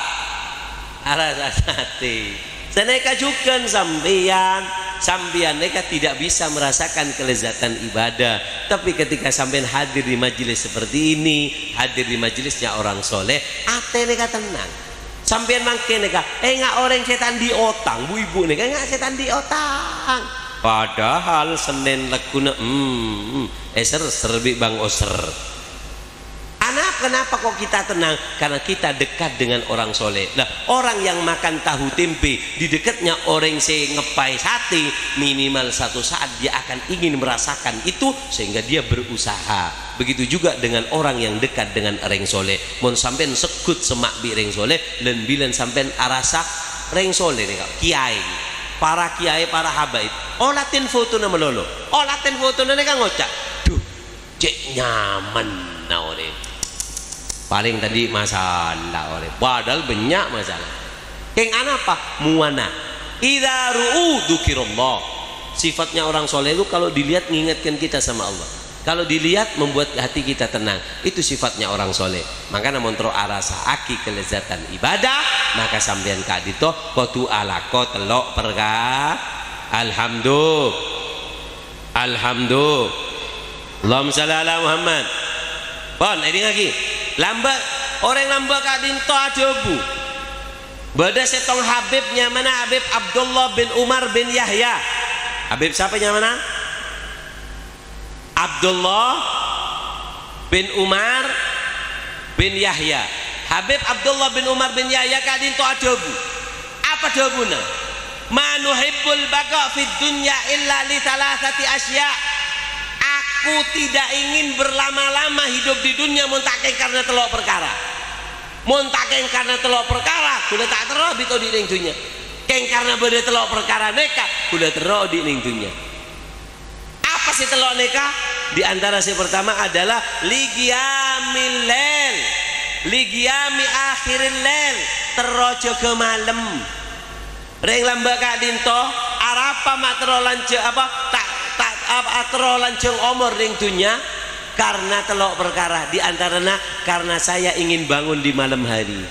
arassa satè. Sanèka jhughân sampèyan. Sampèyan nèka tidak bisa merasakan kelezatan ibadah. Tapi ketika sampèyan hadir di majelis seperti ini, hadir di majelisnya orang soleh, atè nèka tenang. Sampèyan mangkèn nèka, enga' orèng sè ta' andi' otang, bu-ibu nèka enga' sè ta' andi' otang. Padahal Sennèn lagghuna, hmm, èser-ser bi' Bang Oser. Anak, kenapa kok kita tenang? Karena kita dekat dengan orang soleh. Nah, orang yang makan tahu tempe di dekatnya orang sè ngeppaè satè, minimal satu saat dia akan ingin merasakan itu, sehingga dia berusaha. Begitu juga dengan orang yang dekat dengan rèng soleh. Mon sampèyan segghut semma' bi' rèng soleh, lân bilân sampèyan arassa rèng soleh nèka, kiyaè, para kiyaè, para habaib. Olatèn fotona malolo. Olatèn fotona nèka ngoca', "Duh, cè' nyamanna orèng. Palèng ta' andi' masalah orèng." Padahal bânnya' masalah. Kèng anapa? Muwana. Idza ru'u dzukirallah. Sifatnya orang soleh itu kalau dilihat mengingatkan kita sama Allah. Kalau dilihat membuat hati kita tenang. Itu sifatnya orang soleh. Mangkana mon terro arassa'aghi kelezatan ibadah, maka sampèyan ka'dinto kodhu alako tello' perka-, Alhamdulillah. Alhamdulillah. Allahumma shalli ala Muhammad. Pon, èdingngaghi. Lambâ', orèng lambâ' ka'dinto adhâbu. Bâdâ sèttong Habib nyamana Habib Abdullah bin Umar bin Yahya. Habib sapa nyamana? Abdullah bin Umar bin Yahya. Habib Abdullah bin Umar bin Yahya ka'dinto adhâbu. Apa dhâbuna? "Ma nuhibbul baqa fid dunya illa li thalathati asya'." Aku tidak ingin berlama-lama hidup di dunia mon ta' kèng karna tello' parkara. Mon ta' kèng karna tello' parkara, kaulâ ta' terro abit odi' neng dhunnya. Kèng karna bâdâ tello' parkara nèka, kaulâ terro odi' neng dhunnya. Apa sè tello' nèka? Di antara sè pertama adalah li qiyamil lail, li qiyami akhiril lail, terro jâgâ malem. Rèng lambâ' ka'dinto, arapa ma' terro lanjhâng, apa, ta', ta', apa, terro lanjhâng omor neng dhunnya? Karna tello' parkara, di antarana karna saya ingin bangun di malam hari.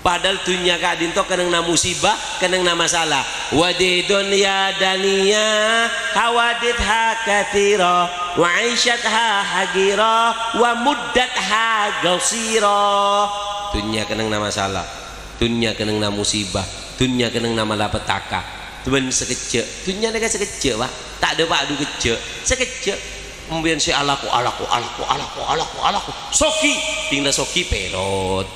Padahal dhunnya ka'dinto kennengnga musibah, kennengnga masalah. Wadidun ya daniya, hawaditha katsira, wa aisyatha hagira, wa muddatha qasira. Dhunnya kennengnga masalah, dhunnya kennengnga musibah, dhunnya kennengnga malapetaka. Bân sakejjhâ', dhunnya nèka sakejjhâ', Pak. Ta' dâpa' du kejjhâ', sakejjhâ'. Empèyan sè alako, alako, alako, alako, alako, alako. Soghi, ding la soghi pèrot.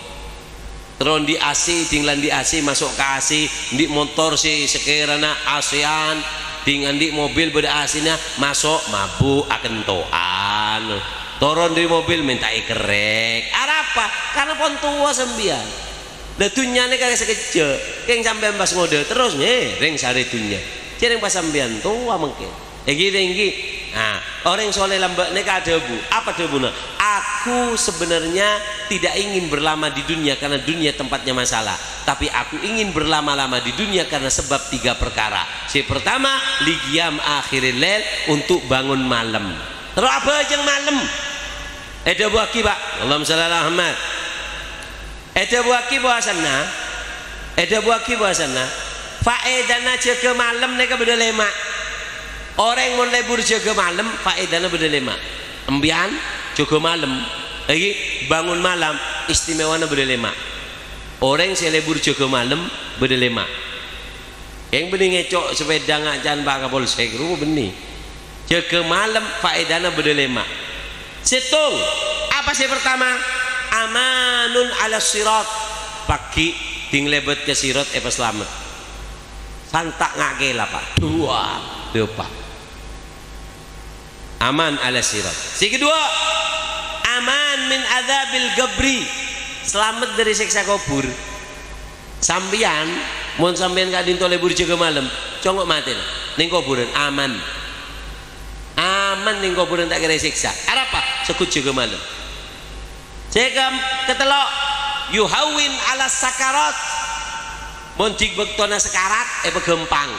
Terro andi' A C, ding la andi' A C, maso' ka A C, andi' montor sè sakèrana A C-an, ding andi' mobil bâdâ A C-na, maso' mabuk, akento'an. Toron dâri mobil, mènta èkerrèk. Arapa? Karna pon towa sampèyan. La, dhunnya nèka sakejjhâ'. Kèng sampèyan pas ngodâ terros, ngèrèng sarè dhunnya. Jhârèng pas sampèyan towa mangkèn. Èngghi, èngghi. Nah, orèng soleh lambâ' nèka adhâbu. Apa dhâbuna? Aku Aku sebenarnya tidak ingin berlama di dunia karena dunia tempatnya masalah. Tapi aku ingin berlama-lama di dunia karena sebab tiga perkara. Sè pertama, liqiyam akhiril lail, untuk bangun malam. Terus abhâjâng malam. Èdhâbuwâghi, Pak. Allahumma shalli ala Muhammad. Èdhâbuwâghi bhâsanna, èdhâbuwâghi bhâsanna, faèdana jâgâ malem nèka bâdâ lèma'. Orèng mon lebur jâgâ malem, faèdana bâdâ lèma'. Empèyan jâgâ malem, lagi bangun malam, istimewana bâdâ lèma'. Orèng sè lebur jâgâ malem bâdâ lèma'. Kèng bânnè ngèco' sepèda ngaca'an Pak Kapolsek, rowa bânnè. Jâgâ malem, faèdana bâdâ lèma'. Sèttong, apa sè pertama? Amanun ala sirat. Pagghi' dhing lèbât ka sirat èpaslamet. Santa' nga' kèla, Pak. Dua, dua, Pak. Aman ala sirat. Sè kedua, aman min adzabil qabri. Slamet dâri sèksa kobhur. Sampèyan, mon sampèyan ka'dinto lebur jâgâ malem, congo' matèna. Neng kobhurân, aman. Aman neng kobhurân, ta' kèra èsèksa. Arapa? Segghut jâgâ malem. Sè kaem-, katello', yuhawwin ala sakarat. Mon dhing bâktona sakarat, èpaghâmpang.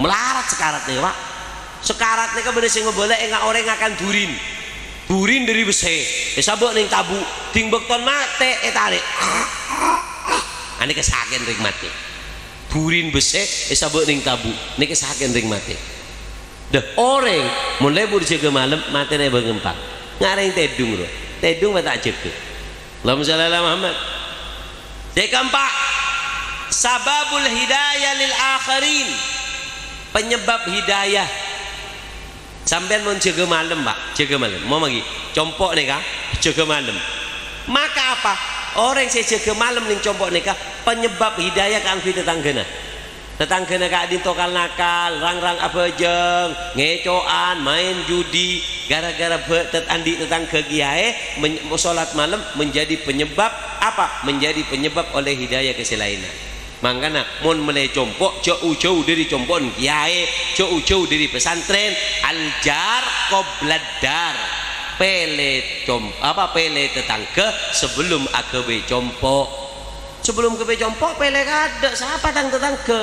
Malarat sakarat nèka, Pak. Sakarat nèka bâdâ sè ngobâlâ ènga' orèng ngakan durin. Durin dâri bessè, èsabâ' neng tabu'. Dhing bâktona matè, ètarè'. Anèka sakè'na rèng matè. Durin bessè, èsabâ' neng tabu'. Nèka sakè'na rèng matè. Dâ, orèng mon lebur jâgâ malem, matèna èpaghâmpang. Nga' rèng tèdung, rowa. Tèdung apa ta' jâgâ? Allahumma shalli ala Muhammad. Sè kaempa', sababul hidayah lil akharin. Penyebab hidayah. Sampèyan mon jâgâ malem, Pak, jâgâ malem. Mon maghi, compo' nèka, jâgâ malem. Maka apa? Orèng sè jâgâ malem neng compo' nèka, penyebab hidayah kaangghuy tatangghâna. Tatangghâna ka'dinto kal-nakal, rang-rang abhâjâng, ngèco'an, maèn judi, gara-gara bâ-, tet-, andi' tatangghâ kiyaè, men-, solat malem menjadi penyebab apa? Menjadi penyebab oleh hidayah ka sè laènna. Mangkana, mon mellè compo', jhâu-jhâu dâri compo'na kiyaè, jhâu-jhâu dâri pesantren, al-jar qoblad dar. Pèlè com-, apa, pèlè tatangghâ sabellum aghâbây compo'. Sabellum ghâbây compo', pèlè kaadâ', sapa tang tatangghâ?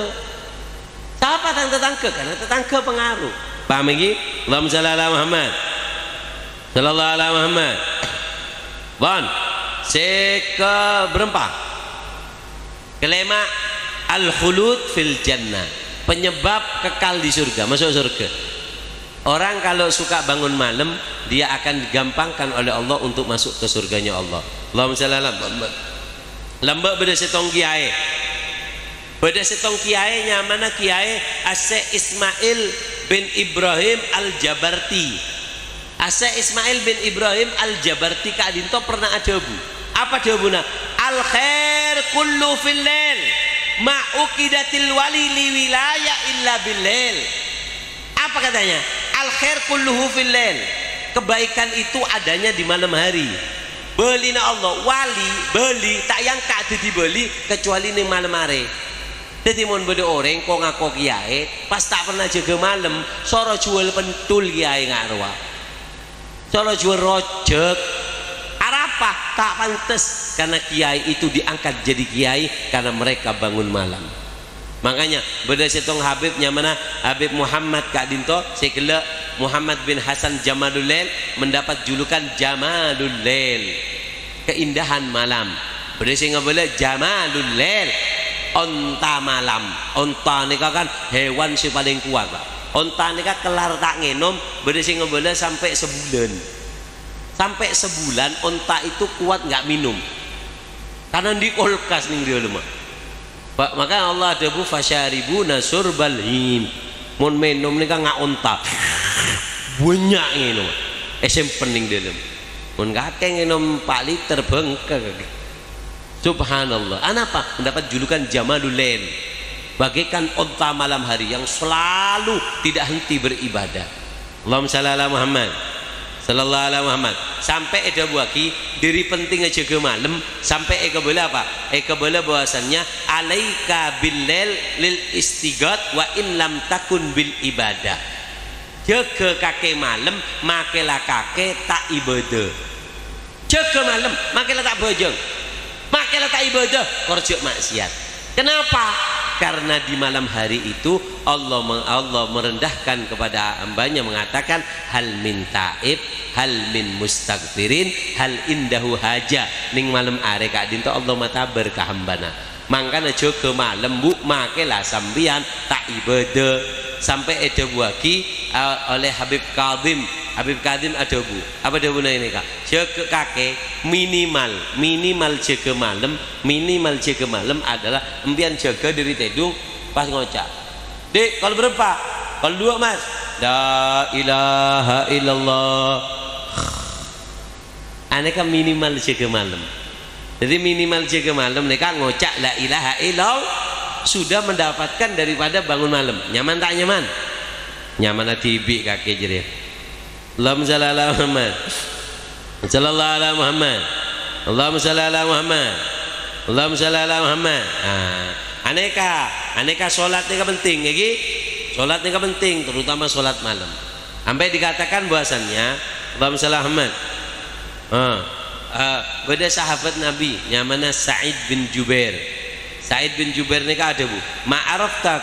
Sapa tang tatangghâ? Karena tatangghâ pangaro. Paham ènggi? Allahumma shalli ala Muhammad. Shallallahu ala Muhammad. Pon. Sè kabârâmpa. Kalèma', al-khulud fil jannah. Penyebab kekal di surga, masuk surga. Orang kalau suka bangun malam, dia akan digampangkan oleh Allah untuk masuk ke surganya Allah. Allahumma shalli ala Muhammad. Lambâ' bâdâ sèttong kiyaè. Bâdâ sèttong kiyaè nyamana Kiyaè Asy-, Ismail bin Ibrahim Al-Jabarti. Asy-, Ismail bin Ibrahim Al-Jabarti ka'dinto pernah adhâbu. Apa dhâbuna? "Al khair kullu fil lail, ma uqidatil wali li wilaya illa bil lail." Apa katanya? "Al khair kulluhu fil lail." Kebaikan itu adanya di malam hari. Bâlina Allah, wali, bâli, ta' èangka' dhâddhi bâli kecuali neng malem arè. Dhâddhi, mon bâdâ orèng ko-ngako kiyaè, pas ta' pernah jâgâ malem, soro jhuwâl pentul kiyaè nga' rowa. Soro jhuwâl rojhâk. Arapa? Ta' pantes, karena kiyaè itu diangkat jadi kiyaè karena mereka bangun malam. Makanya, bâdâ sèttong Habib nyamana Habib Muhammad ka'dinto, sè ghellâ' Muhammad bin Hasan Jamalul Lail, mendapat julukan Jamalul Lail. Keindahan malam. Bâdâ sè ngabâlâ jamalul lail, onta malam. Onta nèka kan hewan sè palèng kowat, Pak. Onta nèka kellar ta' ngènom, bâdâ sè ngabâlâ sampè' sabulân. Sampè' sabulân onta itu kuat nggak minum. Karena andi' kulkas neng dâlemma. Ba-, maka Allah adhâbu, "Fasyaribuna syurbal him." Mon mènom nèka nga' onta. Bânnya' ngènom. Èsempen neng dâlem. Mon kakè ngènom pa' liter bengkek. Subhanallah. Anapa? Mendapat julukan Jamalul Lail. Bagaikan onta malam hari yang selalu tidak henti beribadah. Allahumma shalli ala Muhammad. Sallallahu ala Muhammad. Sampè' èdhâbuwâghi, dhâri pentingnga jâgâ malem, sampè' èkabâlâ apa? Èkabâlâ bahwasannya, "Alaika bil lail lil istighath wa in lam takun bil ibadah." Jâgâ kakè malem, makè la kakè ta' ibâdâ. Jâgâ malem, makkè la ta' bhâjâng. Makkè la ta' ibadah, kor jhâ' maksiat. Kenapa? Karena di malam hari itu Allah me-, Allah merendahkan kepada hambanya, mengatakan, "Hal min taib, hal min mustaghfirin, hal indahu haja." Neng malem arè ka'dinto Allah matabâr ka hambana. Mangkana jâgâ malem, Bu, makkè la sampèyan ta' ibadah. Sampè' èdhâbuwâghi, eh, oleh Habib Kazim. Habib Kazim adhâbu, apa dhâbuna ghânèka? Jâgâ kakè, minimal, minimal jâgâ malem, minimal jâgâ malem adalah empèyan jâgâ dâri tèdung pas ngoca', "Dik, kol bârâmpa?" "Kol duwâ', Mas." "La ilaha illallah." Anèka minimal jâgâ malem. Jadi minimal jâgâ malem nèka ngoca' la ilaha illallah, sudah mendapatkan daripada bangun malem. Nyaman ta' nyaman? Nyamanna dhibi' kakè jârèya. Allahumma shalli ala Muhammad. Sallallahu ala Muhammad. Allahumma shalli ala Muhammad. Allahumma shalli ala Muhammad. Nah, anèka, anèka sholat nèka penting, ya, Ki? Sholat nèka penting, terutama sholat malem. Sampai dikatakan bahwasannya, Allahumma shalli ala Muhammad. Ah, eh, bâdâ sahabat Nabi, nyamanna Sa'id bin Jubair. Sa'id bin Jubair nèka adhâbu, "Ma arafta,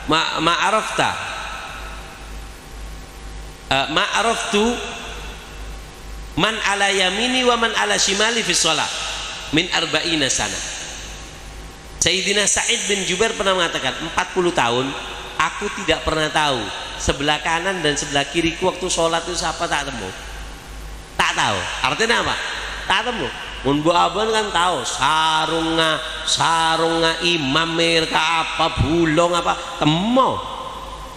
ma, ma arafta, eh, ma araftu man ala yamini wa man ala shimali fi shalah min arba'ina sana." Sayyidina Sa'id bin Jubair pernah mengatakan, "Empat puluh tahun, aku tidak pernah tahu sebelah kanan dan sebelah kiriku waktu sholat itu siapa, tak temu." Ta' tao. Artèna apa? Ta' temu. Mon bu-abân kan tao, sarungnga, sarungnga imam mèrka apa, bulong apa, temmo.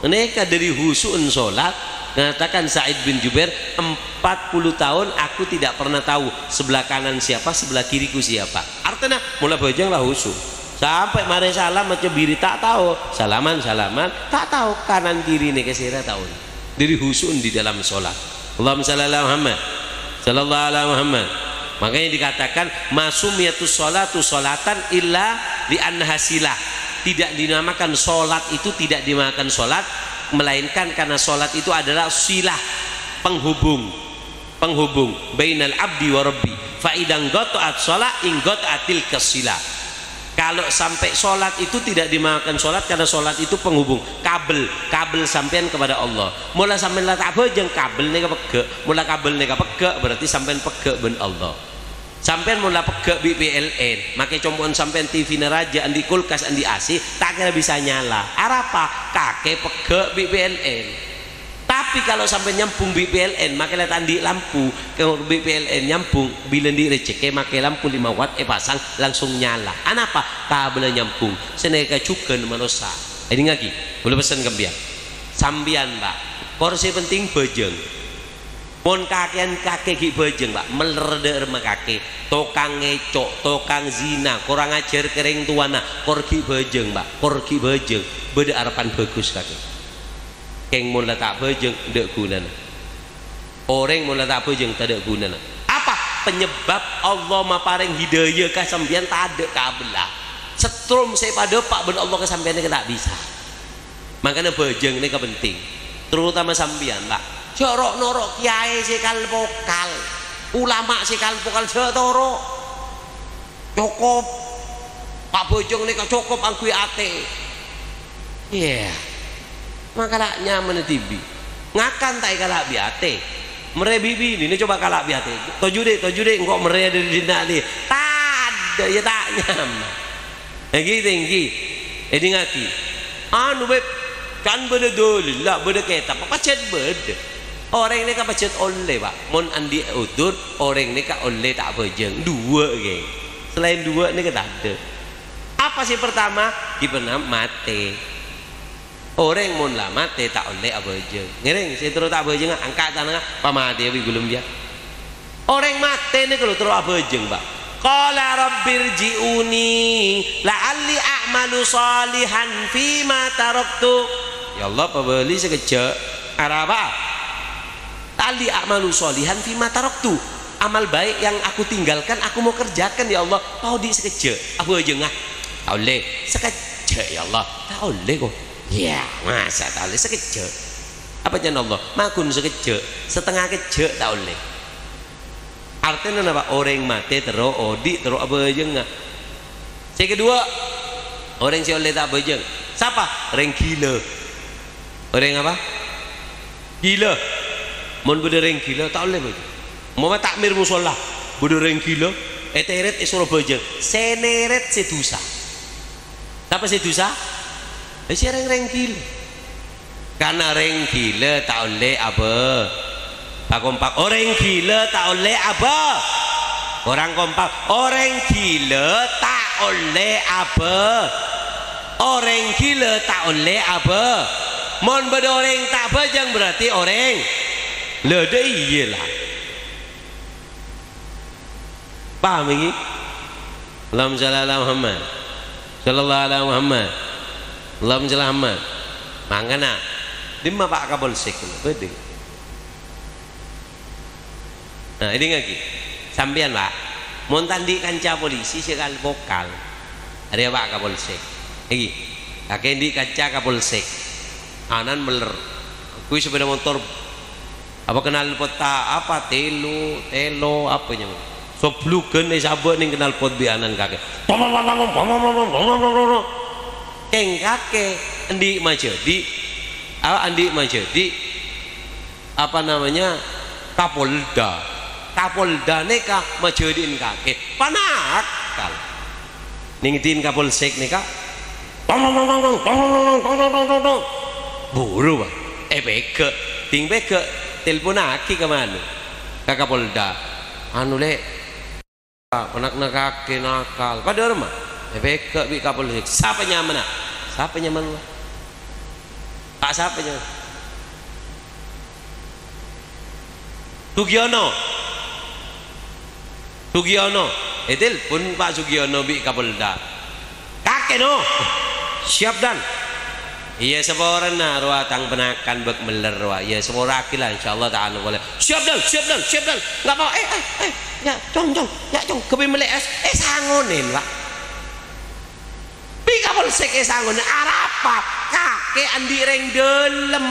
Nèka dâri husu'en sholat, mengatakan Sa'id bin Jubair, "Empat puluh tahun aku tidak pernah tahu sebelah kanan siapa, sebelah kiriku siapa." Artèna, mola bhâjâng la husu'. Sampè' marè salam maca biri ta' tao. Salaman, salaman, ta' tao kanan kiri nèka sèra taon. Dâri husu'en di dalam sholat. Allahumma shalli ala Muhammad. Sallallahu ala Muhammad. Makanya dikatakan, "Ma sumiyatus sholatu sholatan illa li annaha silah." Tidak dinamakan sholat itu, tidak dinamakan sholat, melainkan karena sholat itu adalah silah, penghubung. Penghubung bainal abdi wa rabbi. Fa idza inqata'at shalah, inqata'at tilka shalah. Kalau sampai sholat itu tidak dinamakan sholat, karena sholat itu penghubung, kabel, kabel sampèyan kepada Allah. Mola sampèyan la ta' bhâjâng, kabel nèka pegghâ'. Mola kabel nèka pegghâ', berarti sampèyan pegghâ' bân Allah. Sampèyan mola pegghâ' bi' P L N, makkè compo'en sampèyan T V-na rajâ, andi' kulkas, andi' A C, ta' kèra bisa nyala. Arapa? Kakè pegghâ' bi' P L N. Tapi kalau sampèyan nyambung bi' P L N, makkè la ta' andi' lampu, kèng bi' P L N nyambung, bilâ andi' rejhekkè makkè lampu lima watt èpasang, langsung nyala. Anapa? Kabella nyambung. Sanèka jhughân manossa. Èdingngaghi, kaulâ pessen ka sampèyan. Sampèyan, Pak, kor sè penting bhâjâng. Mon kakèyan kakè ghi' bhâjâng, Pak, mèller dâ' remma kakè. Tokang ngèco', tokang zina, korang ajhâr ka rèng towana, kor ghi' bhâjâng, Pak, kor ghi' bhâjâng. Bâdâ arebbhân bhâghus kakè. Kèng mon la ta' bhâjâng, tadâ' ghunana. Orèng mon la ta' bhâjâng, tadâ' ghunana. Apa? Penyebab Allah maparèng hidayah ka sampèyan tadâ' kabella. Setrum sè èpadâpa' bân Allah ka sampèyan nèka ta' bisa. Mangkana bhâjâng nèka penting, terutama sampèyan, Pak. Jhâ' ro'-noro' kiyaè sè kal-pokal, ulama sè kal-pokal, jhâ' toro'. Cokop. Pak bhâjâng nèka cokop angghuy atè. Iyâ. Makala' nyamana dhibi'. Ngakan ta' èkala' bi' atè. Marè bi' binèna coba kala' bi' atè. "Toju', Dek, toju', Dek, engko' marè dâri dinna', Dek." Tadâ', iyâ ta' nyaman. Èngghi, èngghi. Èdingngaghi. Anu, Beb, kan bâdâ dalil, la bâdâ kètab, pajhât bâdâ. Orèng nèka pajhât ollè, Pak. Mon andi' udzur, orèng nèka ollè ta' bhâjâng. Duwâ', ghi. Salaèn duwâ' nèka tadâ'. Apa sè pertama? Ghi pernah matè. Orèng mon la matè ta' ollè abhâjâng. Ngèrèng, sè terro ta' abhâjângnga, angka' tanangnga, pamatèya bi' ghulâ, yâ. Orèng matè nèka lho terro abhâjâng, Pak. "Qala rabbirji'uni la'alli a'malu shalihan fima taraktu." "Ya Allah, pabâli sakejjhâ'." Arapa? "La'alli a'malu shalihan fima taraktu." Amal baik yang aku tinggalkan, aku mau kerjakan, ya Allah. Paodi' sakejjhâ'. Abhâjângnga. Ta' ollè. Sakejjhâ', ya Allah. Ta' ollè, ko. Iyâ, masa ta' ollè sakejjhâ'? Apa jhân Allah? Maghun sakejjhâ', satengnga kejjhâ' ta' ollè. Artèna napa? Orèng matè terro odi', terro abhâjângnga. Sè kedua, orèng sè ollè ta' abhâjâng. Sapa? Rèng ghilâ. Orèng apa? Ghilâ. Mon bâdâ rèng ghilâ, ta' ollè bhâjâng. Umpama takmir musholla, bâdâ rèng ghilâ, èterèt èsoro bhâjâng. Sè nèrèt sè dusa. Sapa sè dusa? È, sè rèng-rèng ghilâ. Karna rèng ghilâ ta' ollè abhâ-, akompak. Orèng ghilâ ta' ollè abhâ-, korang kompak. Orèng ghilâ ta' ollè abhâ-, orèng ghilâ ta' ollè abhâ-, mon bâdâ orèng ta' abhâjâng, berarti orèng lâ, dâ' iyâ la. Paham iki? Allahumma shalli ala Muhammad. Sallallahu ala Muhammad. Allahumma shalli Muhammad. Mangkana, dimma Pak Kapolsek? Bâdâ. Nah, èdingngaghi. Sampèyan, Pak, mon ta' andi' kanca polisi sè kal-, vokal, arèya Pak Kapolsek. Iki, kakè andi' kanca Kapolsek. Ana'na mèller. Ghuy sepeda motor. Apa knalpot ta-, apa, telo, telo, apa nyamana? Soblugân èsabâ' neng knalpot bi' ana'na kakè. Kèng kakè andi' majhâdi', a-, andi' majhâdi', apa namanya, Kapolda. Kapolda nèka majhâdi'in kakè. Panakal. Neng din Kapolsek nèka. Tong, tong, tong. Buru, Pak. Èpèghâ'. Ding pèghâ', telponaghi ka mano? Ka Kapolda. Anu, Lè'. Ana'na kakè nakal. Padâ remma. Èpèghâ' bi' Kapolsek. Sapa nyamana? Sapa nyamana? Pak, sapa nyamana? Sugiono. Sugiono. Ètelpon Pak Sugiono bi' Kapolda. Kakè, no. Siap, Dan. Iyâ, saporana rowa tang ponakan bâk mèller rowa. Iyâ, sapora'aghi la, insyaallah ta'ala polè. Siap, Dan, siap, Dan, siap, Dan. Enggak apa-apa. Eh, eh, eh. Ya, Cong, Cong. Ya, Cong. Ghâbây mellè es. Eh, sangonèn, Pak. Bi' Kapolsek èsangonè, arapa? Kakè andi' rèng dâlem.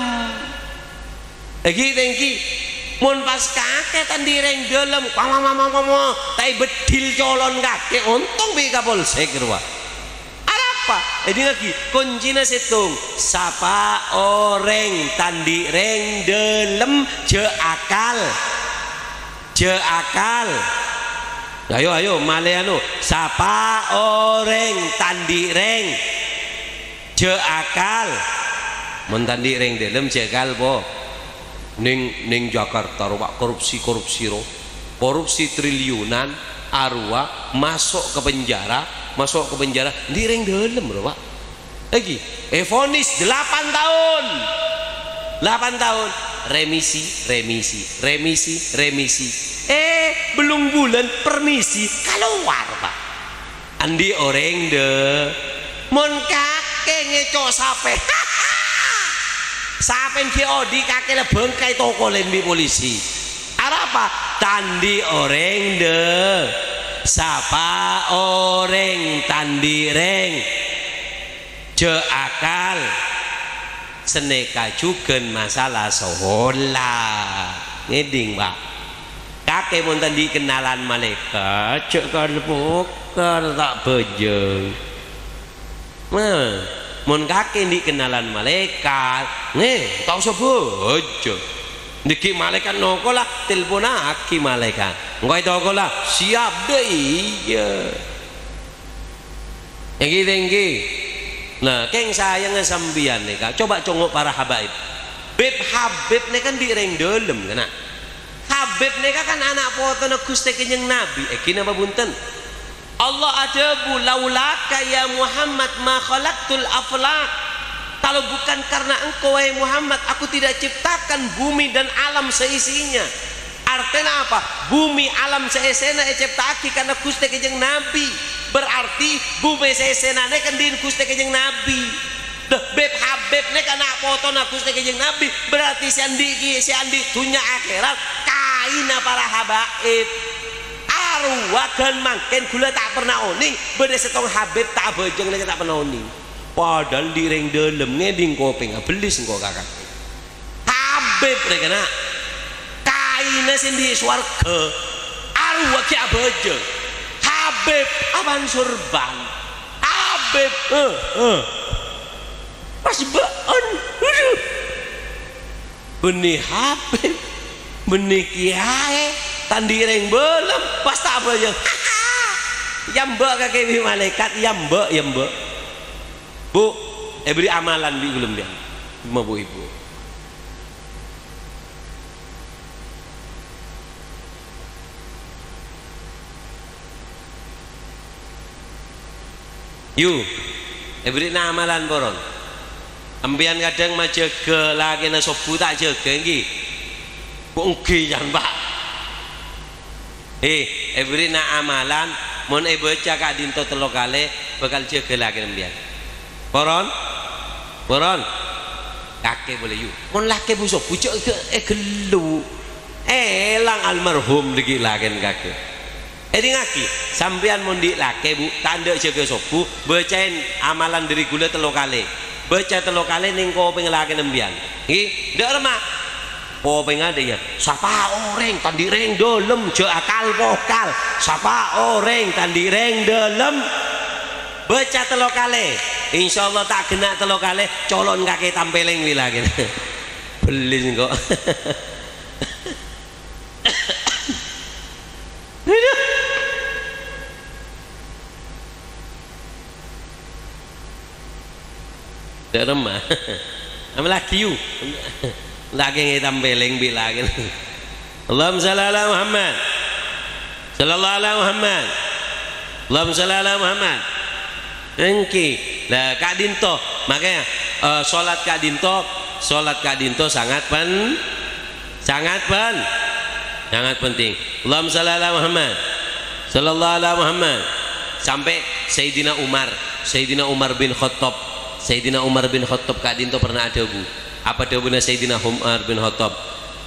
Èngghi, tèngghi. Mon pas kakè ta' andi' rèng dâlem, wah, wah, wah, ta' èbeddhil colon kakè, ontong bi' Kapolsek rowa. Arapa? Èdingngaghi, koncina sèttong. Sapa orèng ta' andi' rèng dâlem, jhâ' akal. Jhâ' akal. Ayo, ayo, malè anu. Sapa orèng ta' andi' rèng, jhâ' akal. Mon ta' andi' rèng dâlem, jhâ' akal, po. Neng, neng Jakarta, ro, Pak, korupsi-korupsi, ro. Korupsi triliunan, arowa, maso' ka penjara, maso' ka penjara, andi' rèng dâlem, ro, Pak. Lagi, èvonis delapan taon. Delapan taon. Remisi, remisi, remisi, remisi. Eh, bellung bulân, permisi, kalowar, Pak. Andi' orèng, dâ. Mon kakè ngèco' sapè. Sapèna ghi' odi' kakè la bângkaè tokolèn bi' polisi. Arapa? Ta' andi' orèng, dâ. Sapa orèng ta' andi' rèng? Jhâ' akal. Sanèka jhughân masalah sohola. Ngèdhing, Pak. Kakè mon ta' andi' kennalan malaèkat, jhâ' kar-bokar ta' bhâjâng. Nah, mon kakè andi' kennalan malaèkat, ngè, ta' osa bhâjâng. Dâgghi' malaèkat nokola, telponaghi malaèkat. Engko' ètokola, siap, dâ iyâ. Èngghi, tèngghi. Nah, kèng sayangnga sampèyan nèka, coba congo' para habaib. Bib Habib nèka andi' rèng dâlem, kana'? Habib nèka kan ana' potona Ghustè Kanjeng Nabi, èngghi napa bhunten? Allah adhâbu, "Laulaka ya Muhammad ma khalaqtul aflak." Kalau bukan karena engkau, wahai Muhammad, aku tidak ciptakan bumi dan alam seisinya. Artèna apa? Bumi alam sè èssèna ècèpta'aghi karna Ghustè Kanjeng Nabi. Berarti bumi sè èssèna nèka andi' Ghustè Kanjeng Nabi. Dâ, Bib Habib nèka ana' potona Ghustè Kanjeng Nabi. Berarti sè andi' ki-, sè andi' dhunnya akhèrat kaènna para habaib. Arowa ghân mangkèn ghulâ ta' pernah onèng bâdâ sèttong Habib ta' abhâjâng nèka ta' pernah onèng. Padahal andi' rèng dâlem ngèdhing kopèngnga bellis engko' ka kakè. Habib rè kana'. Kaènna sè andi' sowarghâ. Aduh, ghi' abhâjâng. Habib, apaan sorban? Habib, eh, eh. Pas bâ'ân, aduh. Bânnè Habib, bânnè kèyaè, ta' andi' rèng bâlem, pas ta' abhâjâng. Yâ mbâ' kakè bi' malaèkat, yâ mbâ', yâ mbâ'. Bu, èberri' amalan bi' ghulâ sampèyan. Mabu ibu. Yu, èberri'na amalan poron. Sampèyan kadhâng majâgâ lakèna sobbhu ta' jâgâ, ènggi? Kok ènggi, can, Pak? Eh, èberri'na amalan, mon èbâca ka'dinto tello kalè, bhâkal jâgâ lakèna sampèyan. Poron? Poron? Kakè polè, yu. Mon lakè bu sobbhu, jâ' èghellu. Èlang almarhum dhâggi' lakèna kakè. Èdingngaghi, sampèyan mon andi' lakè, Bu, ta' endâ' jâgâ sobbhu, bâcaè amalan dhâri ghulâ tello kalè. Bâca tello kalè neng kopèngnga lakèna sampèyan. Ènggi, endâ' remma. Kopèngnga dhâ' iyâ, "Sapa orèng ta' andi' rèng dâlem, jâ' akal pokal. Sapa orèng ta' andi' rèng dâlem." Bâca tello kalè. Insyaallah ta' ghenna' tello kalè, colo'na kakè tampèlèng bi' lakèna. Bellin kok. Aduh. Dâ' remma. Ama lagi, yu. Lagi ngètampèlèng bi' lagi. Allahumma shalli ala Muhammad. Sallallahu ala Muhammad. Allahumma shalli ala Muhammad. Ènggi. Lah, ka'dinto. Makanya, eh, sholat ka'dinto, sholat ka'dinto sangat pen-, Sangat pen-, sangat penting. Allahumma shalli ala Muhammad. Sallallahu ala Muhammad. Sampè' Sayyidina Umar, Sayyidina Umar bin Khattab, Sayyidina Umar bin Khattab ka'dinto pernah adhâbu. Apa dhâbuna Sayyidina Umar bin Khattab?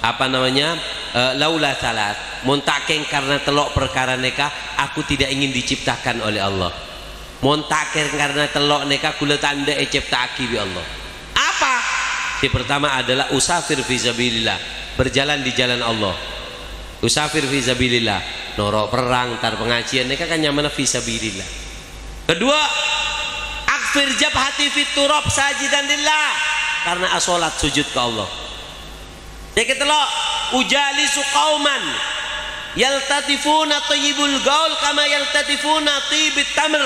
Apa namanya? Eh, "Laula tsalas, mon ta' kèng karna tello' parkara nèka, aku tidak ingin diciptakan oleh Allah." Mon ta' kèng karna tello' nèka ghulâ ta' endâ' ècèpta'aghi bi' Allah. Apa? Sè pertama adalah usafir fi sabilillah, berjalan di jalan Allah. Usafir fi sabilillah, noro' perrang, entar pangajiyân, nèka kan nyamana fi sabilillah. Kedua, akfir jabhati fit turab sajidan lillah, karna asolat sujud ka Allah. Sè katello', ujalisu qauman yaltatifuna thayyibal qaul kama yaltatifuna thibit tamr.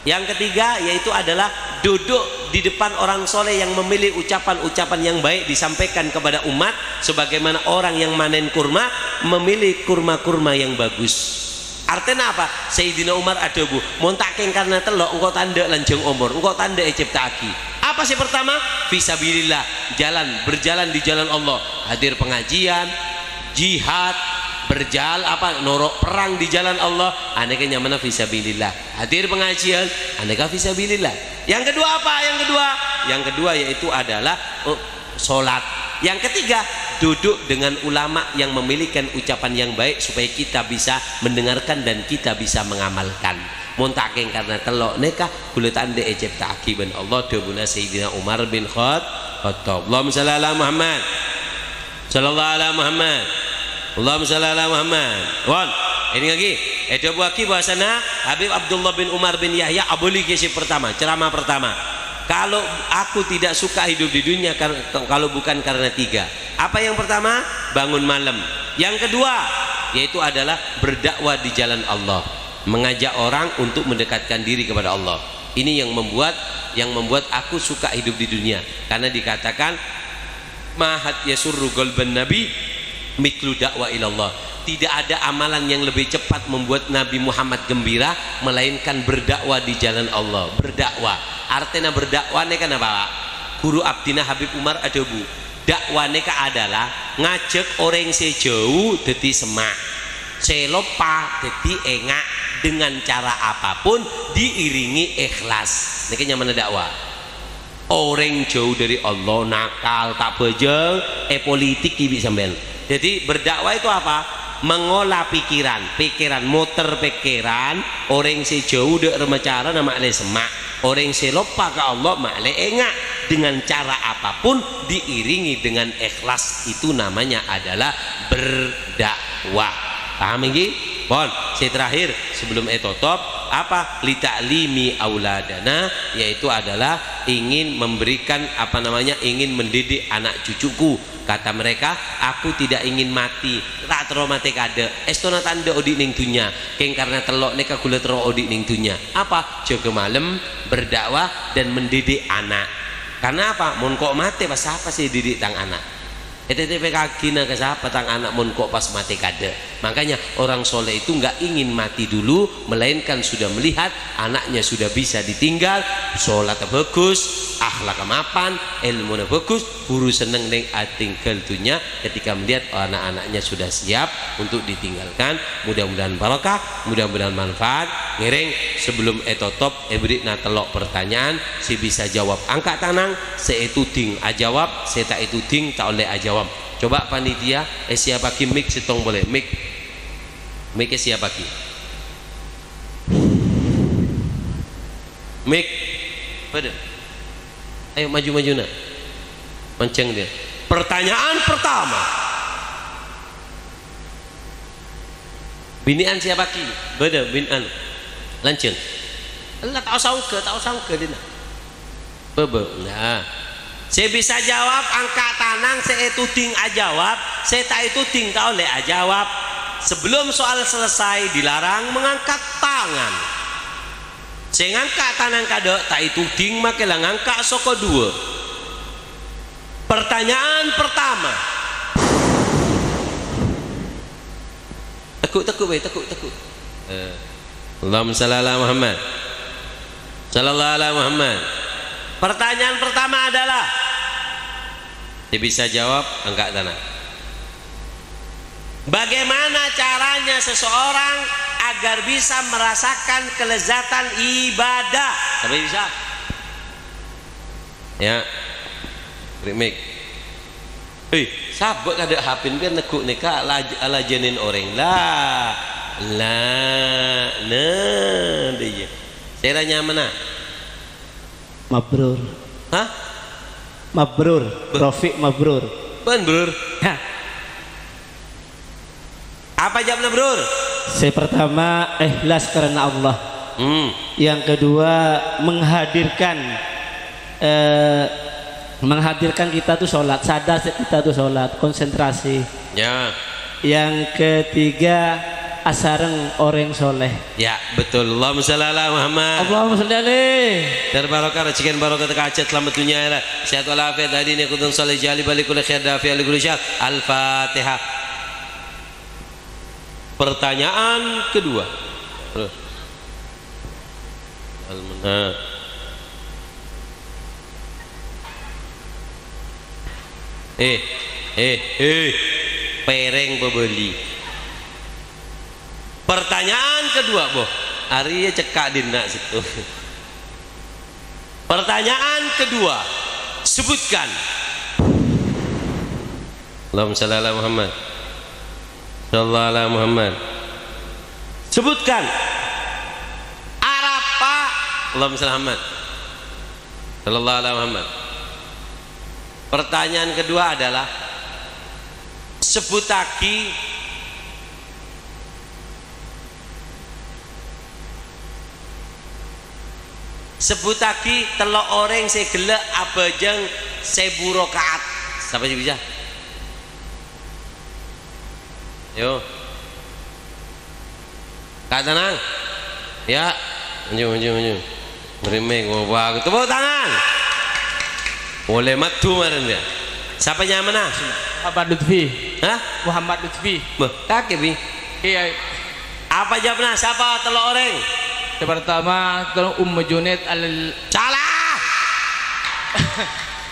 Yang ketiga, yaitu adalah duduk di depan orang soleh yang memilih ucapan-ucapan yang baik disampaikan kepada umat, sebagaimana orang yang manen kurma memilih kurma-kurma yang bagus. Artèna apa? Sayyidina Umar adhâbu, "Mon ta' kèng karna tello', engko' ta' endâ' lanjhâng omor, engko' ta' endâ' ècèpta'aghi." Apa sè pertama? Fi sabilillah, jalan, berjalan di jalan Allah. Hadir pengajian, jihad, berjal-, apa, noro' perrang di jalan Allah, anèka nyamana fi sabilillah. Hadir pengajian, anèka fi sabilillah. Yang kedua apa? Yang kedua, yang kedua yaitu adalah, oh, sholat. Yang ketiga, duduk dengan ulama yang memiliki ucapan yang baik supaya kita bisa mendengarkan dan kita bisa mengamalkan. Mon ta' kèng karna tello' nèka, ghulâ ta' endâ' ècèpta'aghi bân Allah, dhâbuna Sayyidina Umar bin Khat-, Khattab. Allahumma shalli ala Muhammad. Sallallahu ala Muhammad. Allahumma shalli ala Muhammad. Pon, èdingngaghi, èdhâbuwaghi bahwasana Habib Abdullah bin Umar bin Yahya abâli ghi sè pertama, ceramah pertama. Kalau aku tidak suka hidup di dunia kar-, kalau bukan karena tiga. Apa yang pertama? Bangun malam. Yang kedua, yaitu adalah berdakwah di jalan Allah, mengajak orang untuk mendekatkan diri kepada Allah. Ini yang membuat, yang membuat aku suka hidup di dunia. Karena dikatakan, "Ma ahad yasurru qalban Nabi mitlu da'wa ilallah." Tidak ada amalan yang lebih cepat membuat Nabi Muhammad gembira, melainkan berdakwah di jalan Allah. Berdakwah. Artèna berdakwah nèka napa, Pak? Ghuru abdhina Habib Umar adhâbu, dakwah nèka adalah ngajhâk orèng sè jhâu dhâddhi semma', sè loppa dhâddhi enga', dengan cara apapun diiringi ikhlas. Nèka nyamana dakwah. Orèng jhâu dhâri Allah, nakal, ta' bhâjâng, èpolitiki bi' sampèyan. Jadi, berdakwah itu apa? Mengolah pikiran, pikiran, moter pikiran, orèng sè jhâu dâ' remma carana ma'lè semma', orèng sè loppa ka Allah ma'lè enga'. Dengan cara apapun diiringi dengan ikhlas, itu namanya adalah berdakwah. Paham iki? Pon, sè terakhir sebelum ètotop, apa? Li ta'limi auladana, yaitu adalah ingin memberikan, apa namanya, ingin mendidik anak cucuku. Kata mereka, "Aku tidak ingin mati, ta' terro matè kaadâ'. Èstona ta' endâ' odi' neng dhunnya, kèng karena tello' nèka ghulâ terro odi' neng dhunnya." Apa? Jâgâ malem, berdakwah, dan mendidik anak. Karena apa? Mon ko' matè, pas sapa sè didik tang ana'? Ètètèpè kagina ka sapa tang ana' mon ko' pas matè kaadâ'? Makanya orang soleh itu nggak ingin mati dulu, melainkan sudah melihat anaknya sudah bisa ditinggal, sholat bagus, akhlak mapan, ilmuna bagus, buru seneng neng atinggal dunya ketika melihat anak-anaknya sudah siap untuk ditinggalkan. Mudah-mudahan barokah, mudah-mudahan manfaat. Ngèrèng sebelum ètotop, èbherri'na tello' pertanyaan, sè bisa jawab angka' tanang, sè ètodhing ajawab, sè ta' ètodhing ta' ollè ajawab. Coba panitia, èsiyappaghi mic sèttong polè, mic. Mic èsiyappaghi. Mic. Bâdâ. Ayo maju-maju, nak. Mancèng dia. Pertanyaan pertama. Binè'an siyappaghi? Bâdâ, binè'an. Lanjhâng. Ella, ta' osa ongghâ, ta' osa ongghâ, Dina. Bâbâ, nah. Sè bisa jawab angka' tanang, sè ètodhing ajawab, sè ta' ètodhing ta' ollè ajawab. Sebelum soal selesai, dilarang mengangkat tangan. Sè ngangka' tanang kaadâ' ta' ètodhing, makè la ngangka' soko duwâ'. Pertanyaan pertama. Teggu', teggu', bhâi, teggu', teggu'. Eh. Allahumma shalli ala Muhammad. Sallallahu ala Muhammad. Pertanyaan pertama adalah, sè bisa jawab, angka' tanang. Bagaimana caranya seseorang agar bisa merasakan kelezatan ibadah? Sapa bisa? Ya. Bherri' mic. Hei, sabâ' kaadâ' H P-na neggu' nèka laj-, alajânin orèng. La, la, na, dâ' iyâ. Sèra nyamana? Mabrur. Hah? Mabrur. Bâ- Rafiq Mabrur. Bân, Brur. Hah. Apa jawabnya, Brur? Sè pertama, ikhlas karena Allah. Hmm. Yang kedua, menghadirkan, eh, menghadirkan kita tuh sholat, sadar kita tuh sholat, konsentrasi. Ya. Yang ketiga, asareng orèng soleh. Ya, betul. Allahumma shalli ala Muhammad. Allahumma shalli alaihi. Terbarokah, rejeki barokah, teka hajat, selamat dunia akhirat. Sehat walafiat, hadi nikmatun salih, jali balik kulli khair, dafi ali kulli syar. Al-Fatihah. Pertanyaan kedua. Nah. Eh, eh, eh. Pèrèng pabâli. Pertanyaan kedua, boh. Arèya cekka' dinna' sèttong. Pertanyaan kedua, sebutkan. Allahumma shalli ala Muhammad. Shallallahu ala Muhammad. Sebutkan. Arapa. Allahumma shalli Muhammad. Shallallahu ala Muhammad. Pertanyaan kedua adalah, sebutagi Sebutagi tello' orèng sè ghellâ' abhâjâng sèbu raka'at. Sapa sè bisa? Yo. Ka' tanang. Ya. Maju, maju, maju. Bherri' mic, wah, wah. Tepuk tangan. Polè maddhu marèn, ya. Sapa nyamana? Muhammad Lutfi. Hah? Muhammad Lutfi. Bâh, kakè, Bi. Iya. Apa jawabnya? Sapa tello' orèng? Yang pertama, Ummu Junaid al- Salah!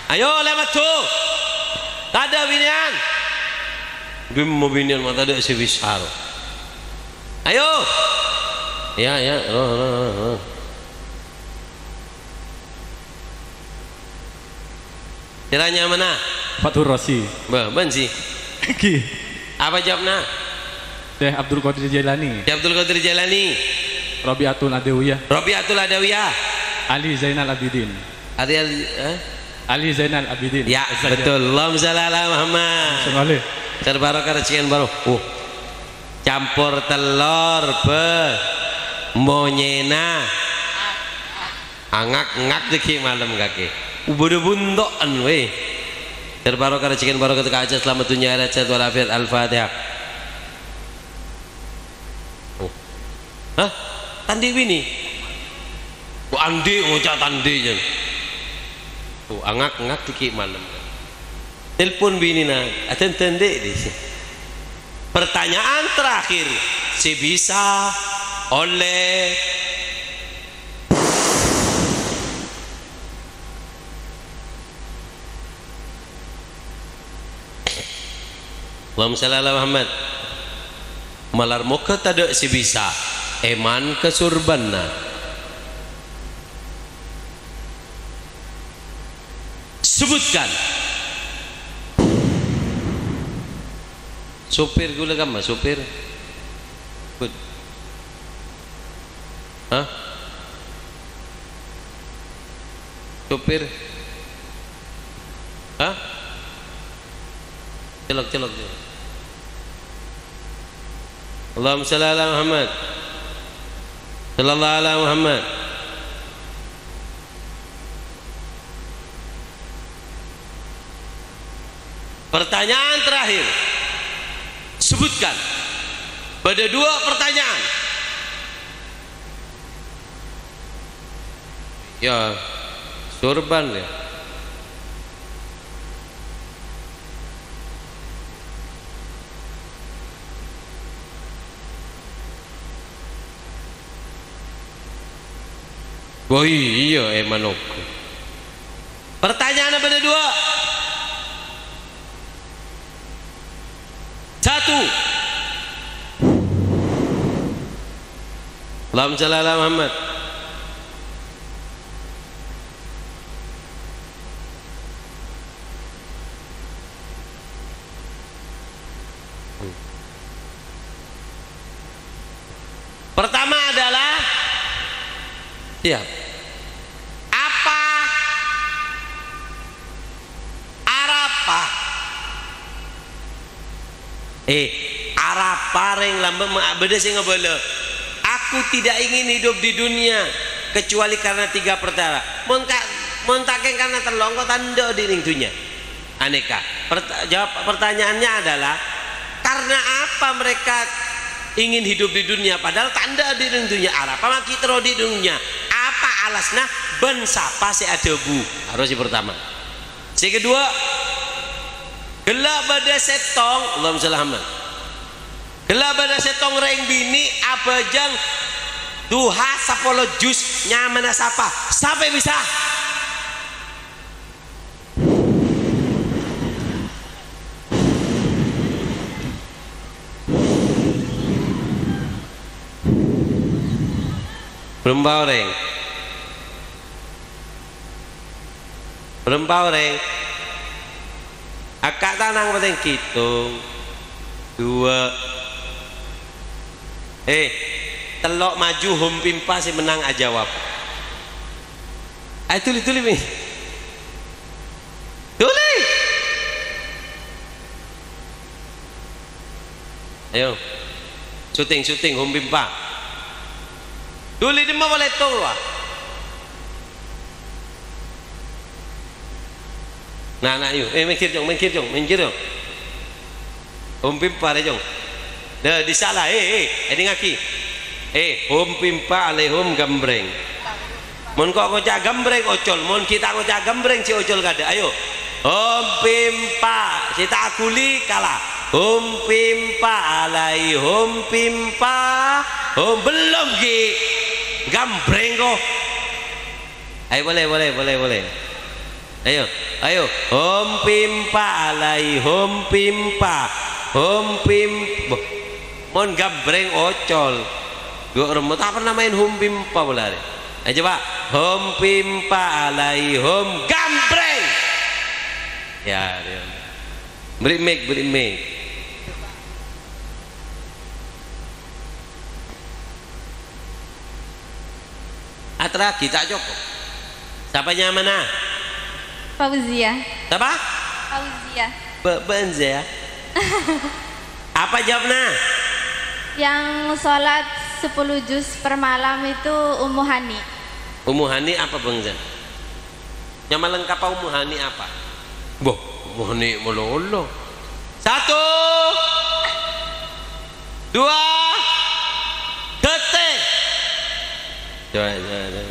Ayo, lèbât, tuh. Tadâ' binèyan. Gimmo binèyan ma' tadâ' sè bisa. Ayo. Ya, ya. Oh, oh, oh, oh. Sèra nyamana? Fathur Razi. Bâh, bân sih. Ki. Apa jawabnya? Syekh Abdul Qadir Jailani. Syekh Abdul Qadir Jailani. Rabi'atul Adawiyah. Rabi'atul Adawiyah. Ali Zainal Abidin. Ali, Ali, eh? Ali Zainal Abidin. Ya, betul. Allahumma shalli ala Muhammad. Shalli alaihi. Terbarokah rejeki baru. Uh. Campor tellor, bâ. Monyèna. Angak-ngak dhâggi' malem kakè. Bâdâ bunto'en, wè. Ter baro karajhâghân baro ka kaca salamet dhunnya akhèrat, sehat walafiat. Al-Fatihah. Oh. Hah? Tandhi' binè? Oh, andhi' ngoca' tandhi', jân. Oh, angak-ngak dhâggi' malem. Telpon binèna, adhândhâ dhi'. Pertanyaan terakhir, sè bisa ollè. Allahumma shalli ala Muhammad. Malar moghâ tadâ' sè bisa èman ka surbanna. Sebutkan. Sopir ghulâ kamma, sopir? Bud. Hah? Sopir? Hah? Celok, celok, celok. Allahumma shalli ala Muhammad. Sallallahu ala Muhammad. Pertanyaan terakhir. Sebutkan. Bâdâ dua pertanyaan. Ya, sorban, ya. Oh, iyâ, è, manok. Pertanyaanna bâdâ dua. Satu. Allahumma shalli ala Muhammad. Pertama adalah, siap. Apa Arafah? Eh, Arafah rèng lambâ' ma-, bâdâ sè ngabâlâ, "Aku tidak ingin hidup di dunia kecuali karena tiga perkara." Mon ka-, mon ta' kèng karena tello', engko' ta' endâ' odi' neng dhunnya. Anèka. Pert-, jawab pertanyaannya adalah, karena apa mereka ingin hidup di dunia padahal ta' endâ' odi' neng dhunnya? Arapa maghi terro odi' neng dhunnya? Apa alasna bân sapa sè adhâbu? Harus sè pertama. Sè kedua, ghellâ' bâdâ sèttong, Allahumma shalli Muhammad. Ghellâ' bâdâ sèttong rèng binè' abhâjâng duha sapolo juz, nyamana sapa? Sapa bisa? Bârâmpa orèng? Bârâmpa orèng? Aka' tanang patèng ghitong. Duwâ'. Eh, tello' maju, hom pimpa sè mennang ajâwâb. Ayo, dhuli, dhuli, Mi. Dhuli! Ayo. Syuting, syuting, hom pimpa. Dhuli dimma polè tong, wah. Nah, nah, yu. Eh, minggir, Jong, minggir, Jong, minggir, Jong. Hom pimpa rè, Jong. Dâ, dissa la, eh, eh, èdingngaghi. Eh, hom pimpa alaihom gambreng. Mon ko' ngoca' gambreng, ocol. Mon ghi' ta' ngoca' gambreng, sè ocol kadâ'. Ayo. Hom pimpa. Sè ta' aghuli, kala. Hom pimpa alaihom pimpa. Hom, bellum, ghi'. Gambreng, ko'. Ayo, polè, polè, polè, polè. Ayo, ayo. Hom pimpa alaihom pimpa. Hom pim-, bo-, mon gambreng ocol. Ghu' remmo ta' pernah maèn hom pimpa polè arè. Ayo, coba. Hom pimpa alaihom gambreng. Ya, ya. Beri mic, beri mic. Aterraghi, ta' cokop. Sapa nyamana? Fauzia. Sapa? Fauzia. Be-, Benzia. Apa jawabna? Yang sholat sepuluh juz per malam itu Ummu Hani. Ummu Hani apa, Bang Zan? Nama lengkapnya Ummu Hani apa? Boh, Ummu Hani malolo. Satu, dua, gete. Coba, coba, coba.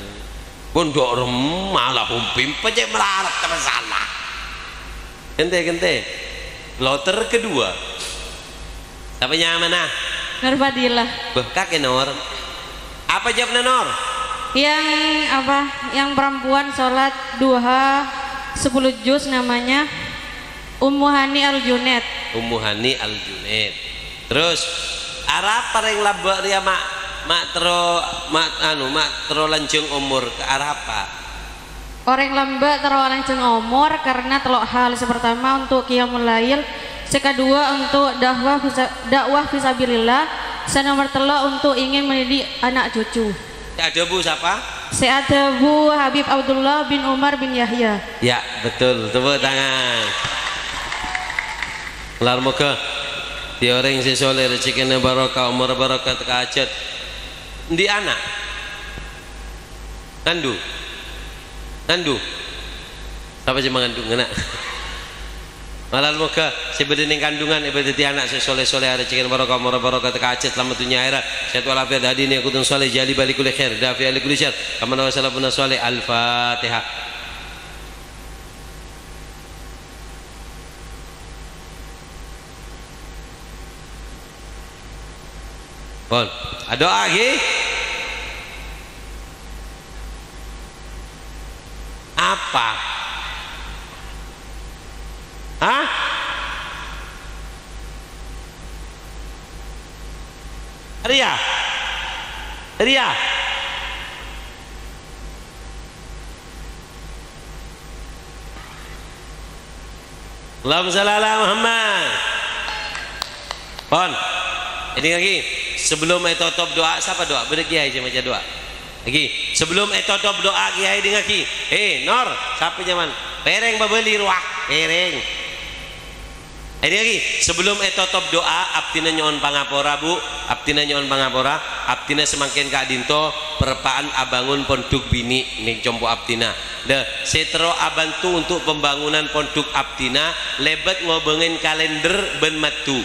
Pondok rem malah humpim pecek melarat ke sana. Gente, gente. Kloter kedua. Sapa nyamana? Nur Fadilah. Beh, kakek Nur. Apa jawabnya, Nur? Yang apa? Yang perempuan sholat duha sepuluh juz namanya Ummu Hani Al Junaid. Ummu Hani Al Junaid. Terus, arapa reng lamba' riya ma', ma' terro, ma', anu, ma' terro lanjhâng omor, arapa? Orèng lamba' terro lanjhâng omor karena tello' hal. Sè pertama untuk qiyamul lail, sè kedua untuk dakwah fisa-, dakwah fisabilillah, sè nomor tello' untuk ingin mendidik anak cucu. Sè adhâbu sapa? Sè adhâbu Habib Abdullah bin Umar bin Yahya. Ya, betul. Tepuk tangan. Lar moghâ dhâddhi orèng sè soleh, rejhekkèna barokah, omor barokah, teka ajhât. Endi ana'? Ngandhu'. Ngandhu'. Sapa sè mangandhung ana'? Malar moghâ sè bâdâ neng kandhungan èpadhâddhi ana' sè soleh-soleh, rejhekkèna barokah, omor barokah, teka ajhât, salamet dhunnya akhèrat, sehat walafiat, hadi niyakuddin soleh, jaliba li kulli khair, dafi'a li kulli syarr, kama nawa salafuna soleh. Al-Fatihah. Pon. Adu'a ghi. Apa? Hah? Riya? Riya? Allahumma shalli ala Muhammad. Pon. Èdingngaghi, sebelum ètotop du'a, sapa du'a? Bâdâ kiyaè sè maca du'a. Lagi, sebelum ètotop du'a, kiyaè èdingngaghi. He, Nor, sapa nyamana? Pèrèng pabâli rowa, pèrèng. Èdingngaghi, sebelum ètotop du'a, abdhina nyo'on pangapora, Bu. Abdhina nyo'on pangapora. Abdhina samangkèn ka'dinto parappa'an abângon pondhuk binè' neng compo' abdhina. Lha, sè terro abhânto untuk pembangunan pondhuk abdhina lèbât ngobângèn kalènder bân maddhu.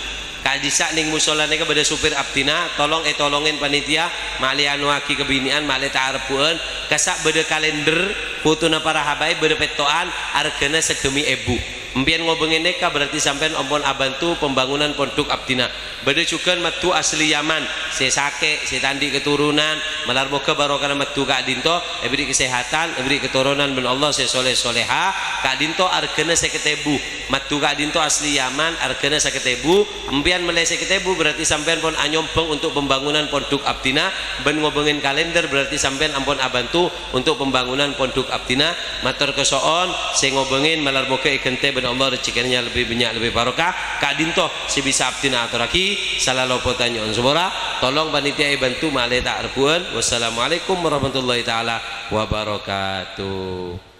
Ka'dissa' neng mosola nèka bâdâ sopir abdhina, tolong ètolongèn panitia, ma'lè anoaghi ka binè'an, ma'lè ta' arebbhu'ân, kassa' bâdâ kalènder, fotona para habaib, bâdâ petto'an, arghâna sagâmi èbu. Empèyan ngobângè nèka berarti sampèyan ampon abhânto pembangunan pondhuk abdhina. Bâdâ jhughân maddhu asli Yaman, sè sakè', sè ta' andi' katoronan, malar moghâ barokana maddhu ka'dinto, èbèrri' kasèhatan, èbèrri' katoronan bân Allah sè soleh-soleha, ka'dinto arghâna sèket èbu. Maddhu ka'dinto asli Yaman, arghâna sèket èbu, empèyan mellè sèket èbu berarti sampèyan pon anyombhâng untuk pembangunan pondhuk abdhina, bân ngobângèn kalènder berarti sampèyan ampon abhânto untuk pembangunan pondhuk abdhina, mator kaso'on, sè ngobângèn malar moghâ èghântè bân Allah rejhekkèna lebbi bânnya' lebbi barokah, ka'dinto sè bisa abdhina atorraghi, sala lopot nyo'on sapora, tolong panitia èbhânto ma'lè ta' arebbhu'ân. Wassalamualaikum warahmatullahi taala wabarakatuh.